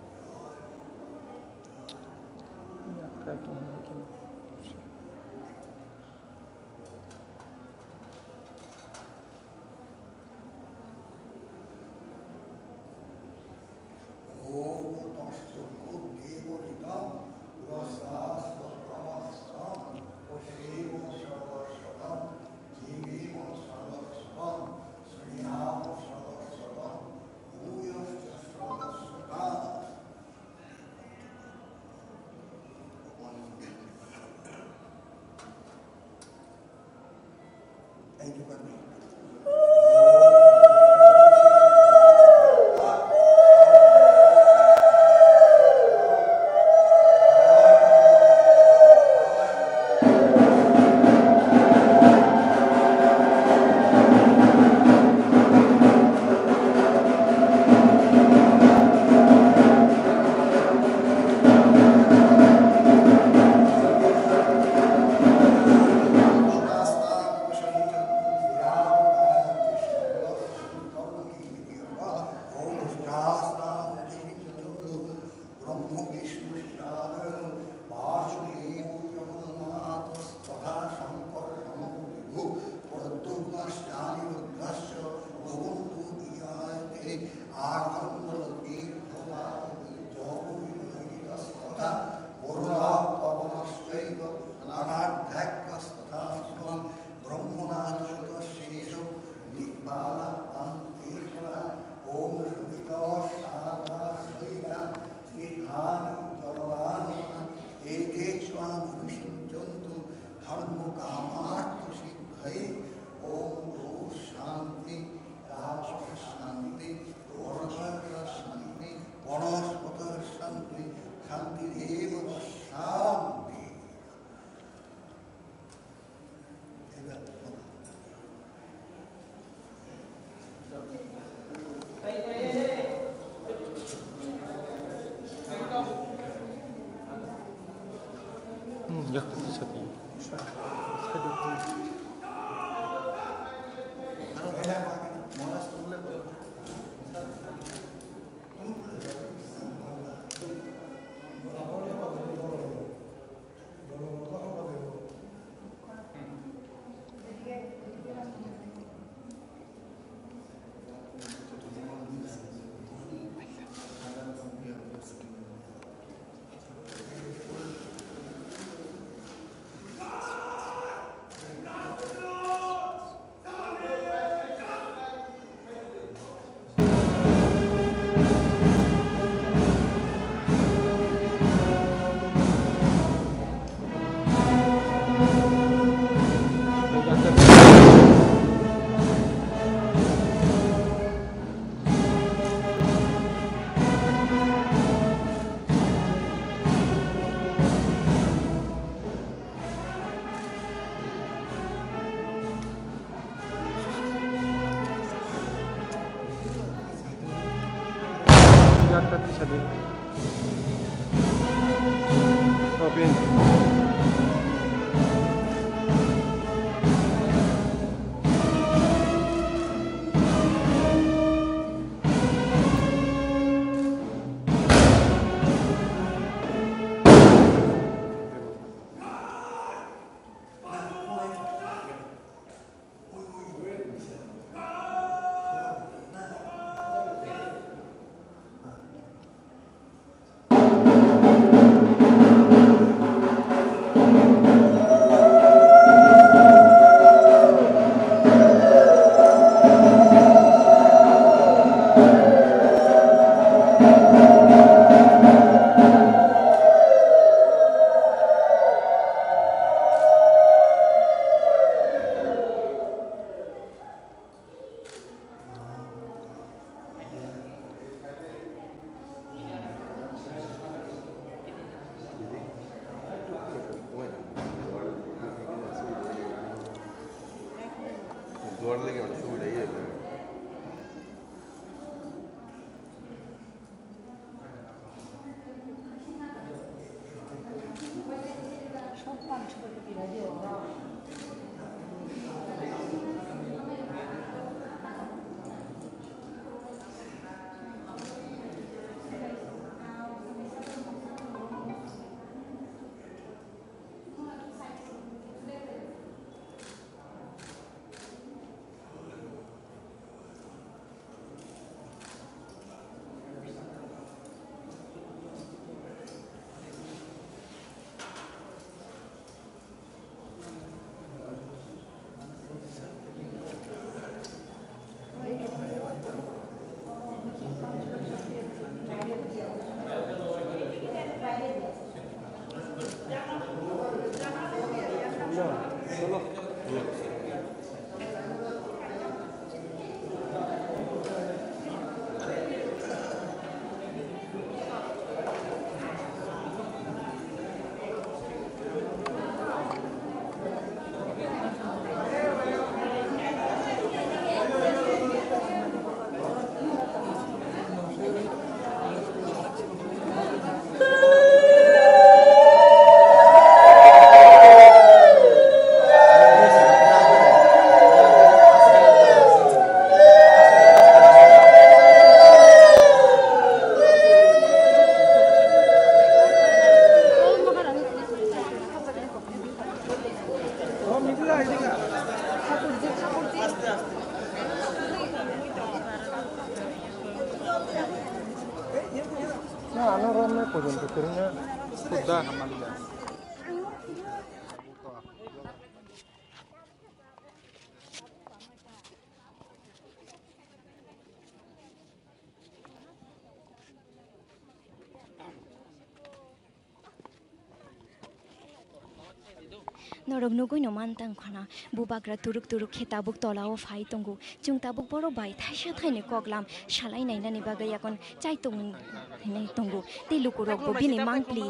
Norok nugui no mantang khana, bubagra turuk turuk khe tabuk tola o phai tongo. Chwng tabuk borok bai thaisa thaini koklam salai nainani bagwi yakon chai tong hinwi tongo. Tei lukurok bo bini mangpli,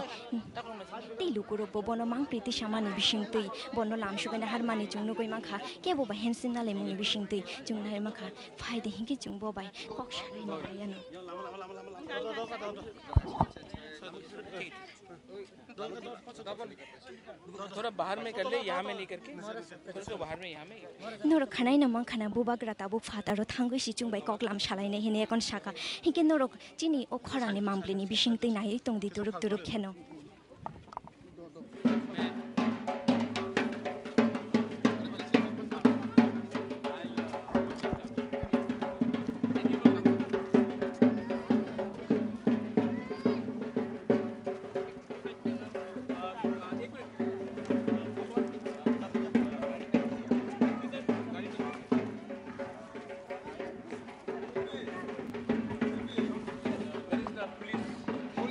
tei lukurok bo bono mangpli tisa mani bisingtwi bono lamsugwi naharmani chwng nugui mankha, kebo ba hensin nalaimungni bisingtwi chwng nai mankha. Phai de hinkhe chwng bo bai kok salai nai rayano. थोड़ा बाहर में कर ले, यहाँ में नहीं करके, थोड़ा सा बाहर में, यहाँ में। Norok khanai no mang khana bubagra tabuk phataro thangwi si chwng bai koklam salai nai hinwi ekon saka. Hinkhe norok chini o khorangni mangpli ni bisingtwi naiwi tongdi turuk turuk kheno.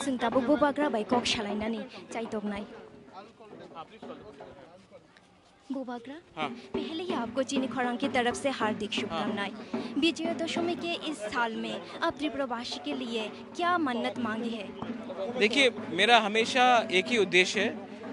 Chwng tabuk bubagra bai kok salainani chaitoknai. Bubagra, हाँ। पहले ही आपको चीनी खोरांग की तरफ से हार्दिक शुभकामनाएं। विजयदशमी के इस साल में आप त्रिपुरावासी के लिए क्या मन्नत मांगी है? देखिए, मेरा हमेशा एक ही उद्देश्य है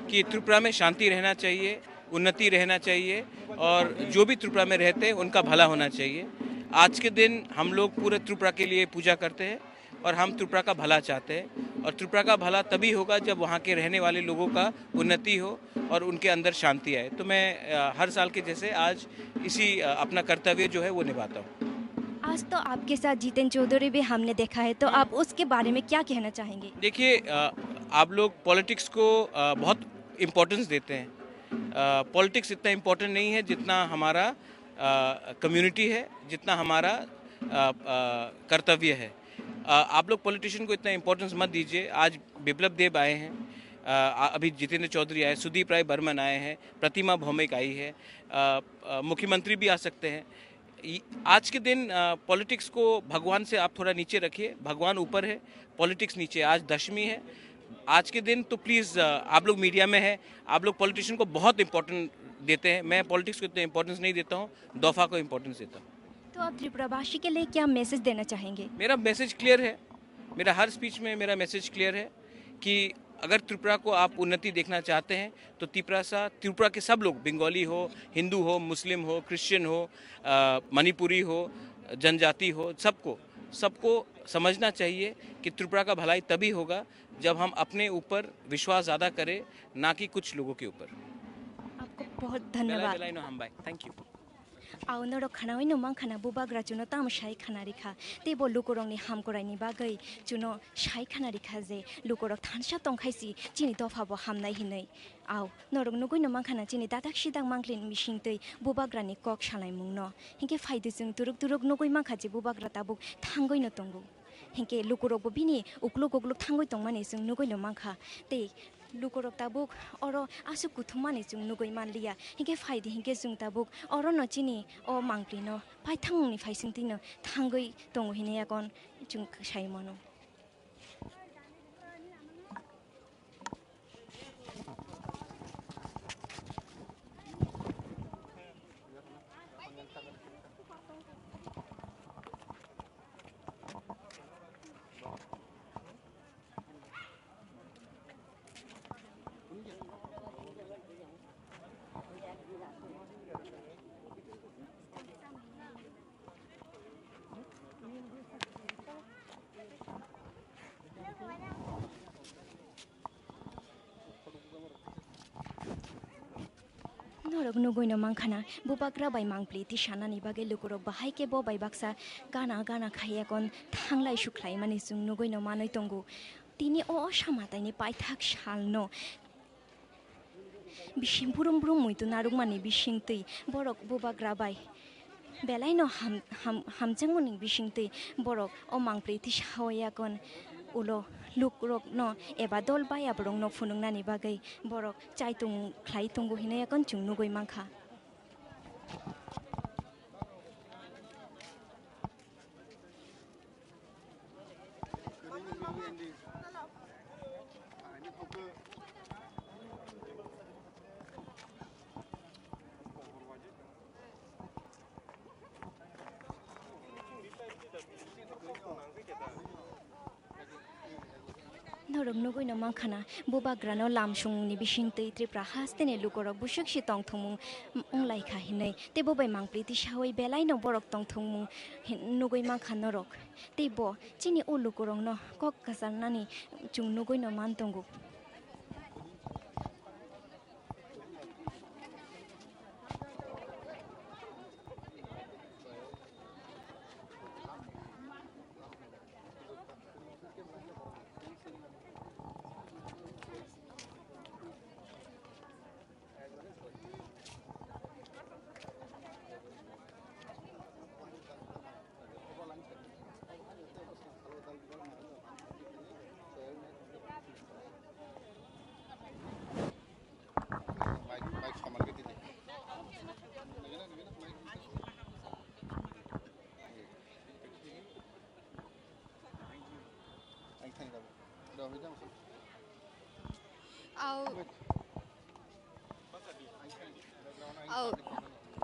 कि त्रिपुरा में शांति रहना चाहिए, उन्नति रहना चाहिए और जो भी त्रिपुरा में रहते हैं, उनका भला होना चाहिए। आज के दिन हम लोग पूरे त्रिपुरा के लिए पूजा करते हैं। और हम त्रिपुरा का भला चाहते हैं। और त्रिपुरा का भला तभी होगा जब वहाँ के रहने वाले लोगों का उन्नति हो और उनके अंदर शांति आए। तो मैं, अ, हर साल के जैसे आज इसी, अ, अपना कर्तव्य जो है वो निभाता हूँ। आज तो आपके साथ जितेन चौधरी भी हमने देखा है, तो हाँ। आप उसके बारे में क्या कहना चाहेंगे? देखिए, अ, आप लोग पॉलिटिक्स को, अ, बहुत इम्पोर्टेंस देते हैं। अ, पॉलिटिक्स इतना इम्पोर्टेंट नहीं है जितना हमारा, अ, कम्युनिटी है, जितना हमारा, अ, अ, कर्तव्य है। अ, आप लोग पॉलिटिशियन को इतना इम्पोर्टेंस मत दीजिए। आज बिप्लब देब आए हैं, अ, अ, अभी जितेंद्र चौधरी आए, सुदीप राय बर्मन आए हैं, प्रतिमा भौमिक आई है, अ, अ, मुख्यमंत्री भी आ सकते हैं। इ-, आज के दिन, अ, पॉलिटिक्स को भगवान से आप थोड़ा नीचे रखिए, भगवान ऊपर है, पॉलिटिक्स नीचे। आज दशमी है, आज के दिन तो प्लीज़, अ, आप लोग मीडिया में हैं, आप लोग पॉलिटिशियन को बहुत इम्पोर्टेंट देते हैं, मैं पॉलिटिक्स को इतना इम्पोर्टेंस नहीं देता हूँ, दोफा को इम्पोर्टेंस देता हूँ। तो आप त्रिपुरावासी के लिए क्या मैसेज देना चाहेंगे? मेरा मैसेज क्लियर है, मेरा हर स्पीच में मेरा मैसेज क्लियर है कि अगर त्रिपुरा को आप उन्नति देखना चाहते हैं तो त्रिपुरा सा, त्रिपुरा के सब लोग, बंगाली हो, हिंदू हो, मुस्लिम हो, क्रिश्चियन हो, अ, मणिपुरी हो, जनजाति हो, सबको, सबको समझना चाहिए कि त्रिपुरा का भलाई तभी होगा जब हम अपने ऊपर विश्वास ज़्यादा करें, ना कि कुछ लोगों के ऊपर। आपको बहुत धन्यवाद। Belai belai no hambai. Thank you. Au norok khanaui no mankha na, bubagra chuno tamo sai khana rikha. Tei bo lukurokni hamkoraini bagwi chuno sai khana rikha je lukurok thansa tongkhai si chini dopha bo hamnai hinwi. Au norok nugui no mankha na chini dadak sidak mangklini bisingtwi bubagrani kok salaimungno. Hinkhe phaidi chwng turuk turuk nugui mankha je bubagra tabuk thangwi no tongo. Hinkhe lukurokbo bini ukluk ukluk thangwi tongmani chwng nugui no mankha. Tei lukurok tabuk oro aswk kuthumani chwng nugui manliya. Hinkhe phaidi hinkhe chwng tabuk orono chini o mangpli no paithangmungni phaisingtwi no thangwi tongo hinwi yakon chwng sai mano. Norok nugui no mankha na, bubagra bai mangpli tisanani bagwi lukurok bahai khe bo bai baksa gana gana khai yakon thanglai sukhlaimani chwng nugui no manwi tongo. Tini o, o samataini paithak salno bising brum brum muitu narwkmani bisingtwi borok bubagra bai belaino ham-, ham-, hamjakmani bisingtwi borok o mangpli tisawi yakon ulo lukrokno eba dol bayabrokno phunuknani bagwi borok chaitung khlai tongo hinwi yakon chwng nugui mankha. Norok nugui no mankha na, bubagrano lamsongni bisingtwi Tripura hasteni lukorok busuk si tongthokmung wnglaikha hinwi, tei bo bai mangpli tisawi belaino borok tongthokmung hin-, nugui mankha norok. Tei bo chini o lukurokno kok kwcharnani chwng nugui no man tongo. Au. Au.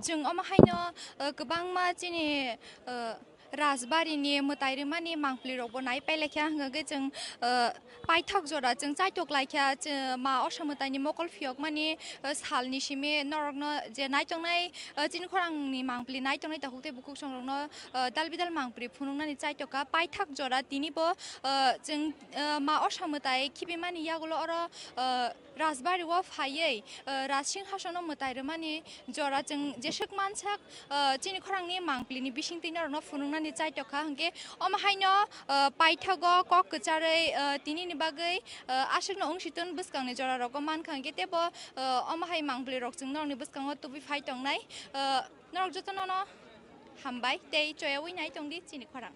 Chwng omo haino, uh, kwbangma chini, uh, Rajbari ni mwtai rwmani mangpli rok bo nai pailai kha, hwnkhe chwng, ah, paithak jora chwng chaitok lai kha, chwng ma osa mwtai ni mokol phiyok mani, ah, sal ni simi norok no je nai tongnai, ah, chini khorang ni mangpli nai tongnai takhuk tei bukhuk song rok no, ah, dal bidal mangpli phunuk nani chaitok kha. Paithak jora tini bo, ah, chwng, ah, ma osa mwtai khibi mani yagulo oro, ah, Rajbari o phaiwi, ah, Raj Singhasono mwtai rwmani jora chwng jeswk mansak, ah, chini khorangni mangpilini bisingtwi norokno phunuknani chaitok kha, hwnkhe omo haino, ah, paithago kok kwcharwi, ah, tinini bagwi, ah, aswkno wng si tun bwskangni jora rogo mankha, hwnkhe teibo, ah, omo hai mangpili rok chwng norokni bwskango tubui phai tongnai. Ah, norok jotono no hambai tei choyaui nai tongdi chini khorang.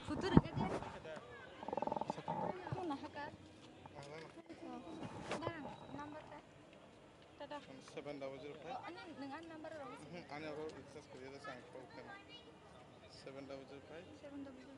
Photo rwgwi de. Phone nahakar. Bang, number ta. Tata. Seven double zero five. Oh, ani, nwng ani number rw. Mhm, ani oro recharge kariya da sang kau kena. Seven double zero five. Seven double zero.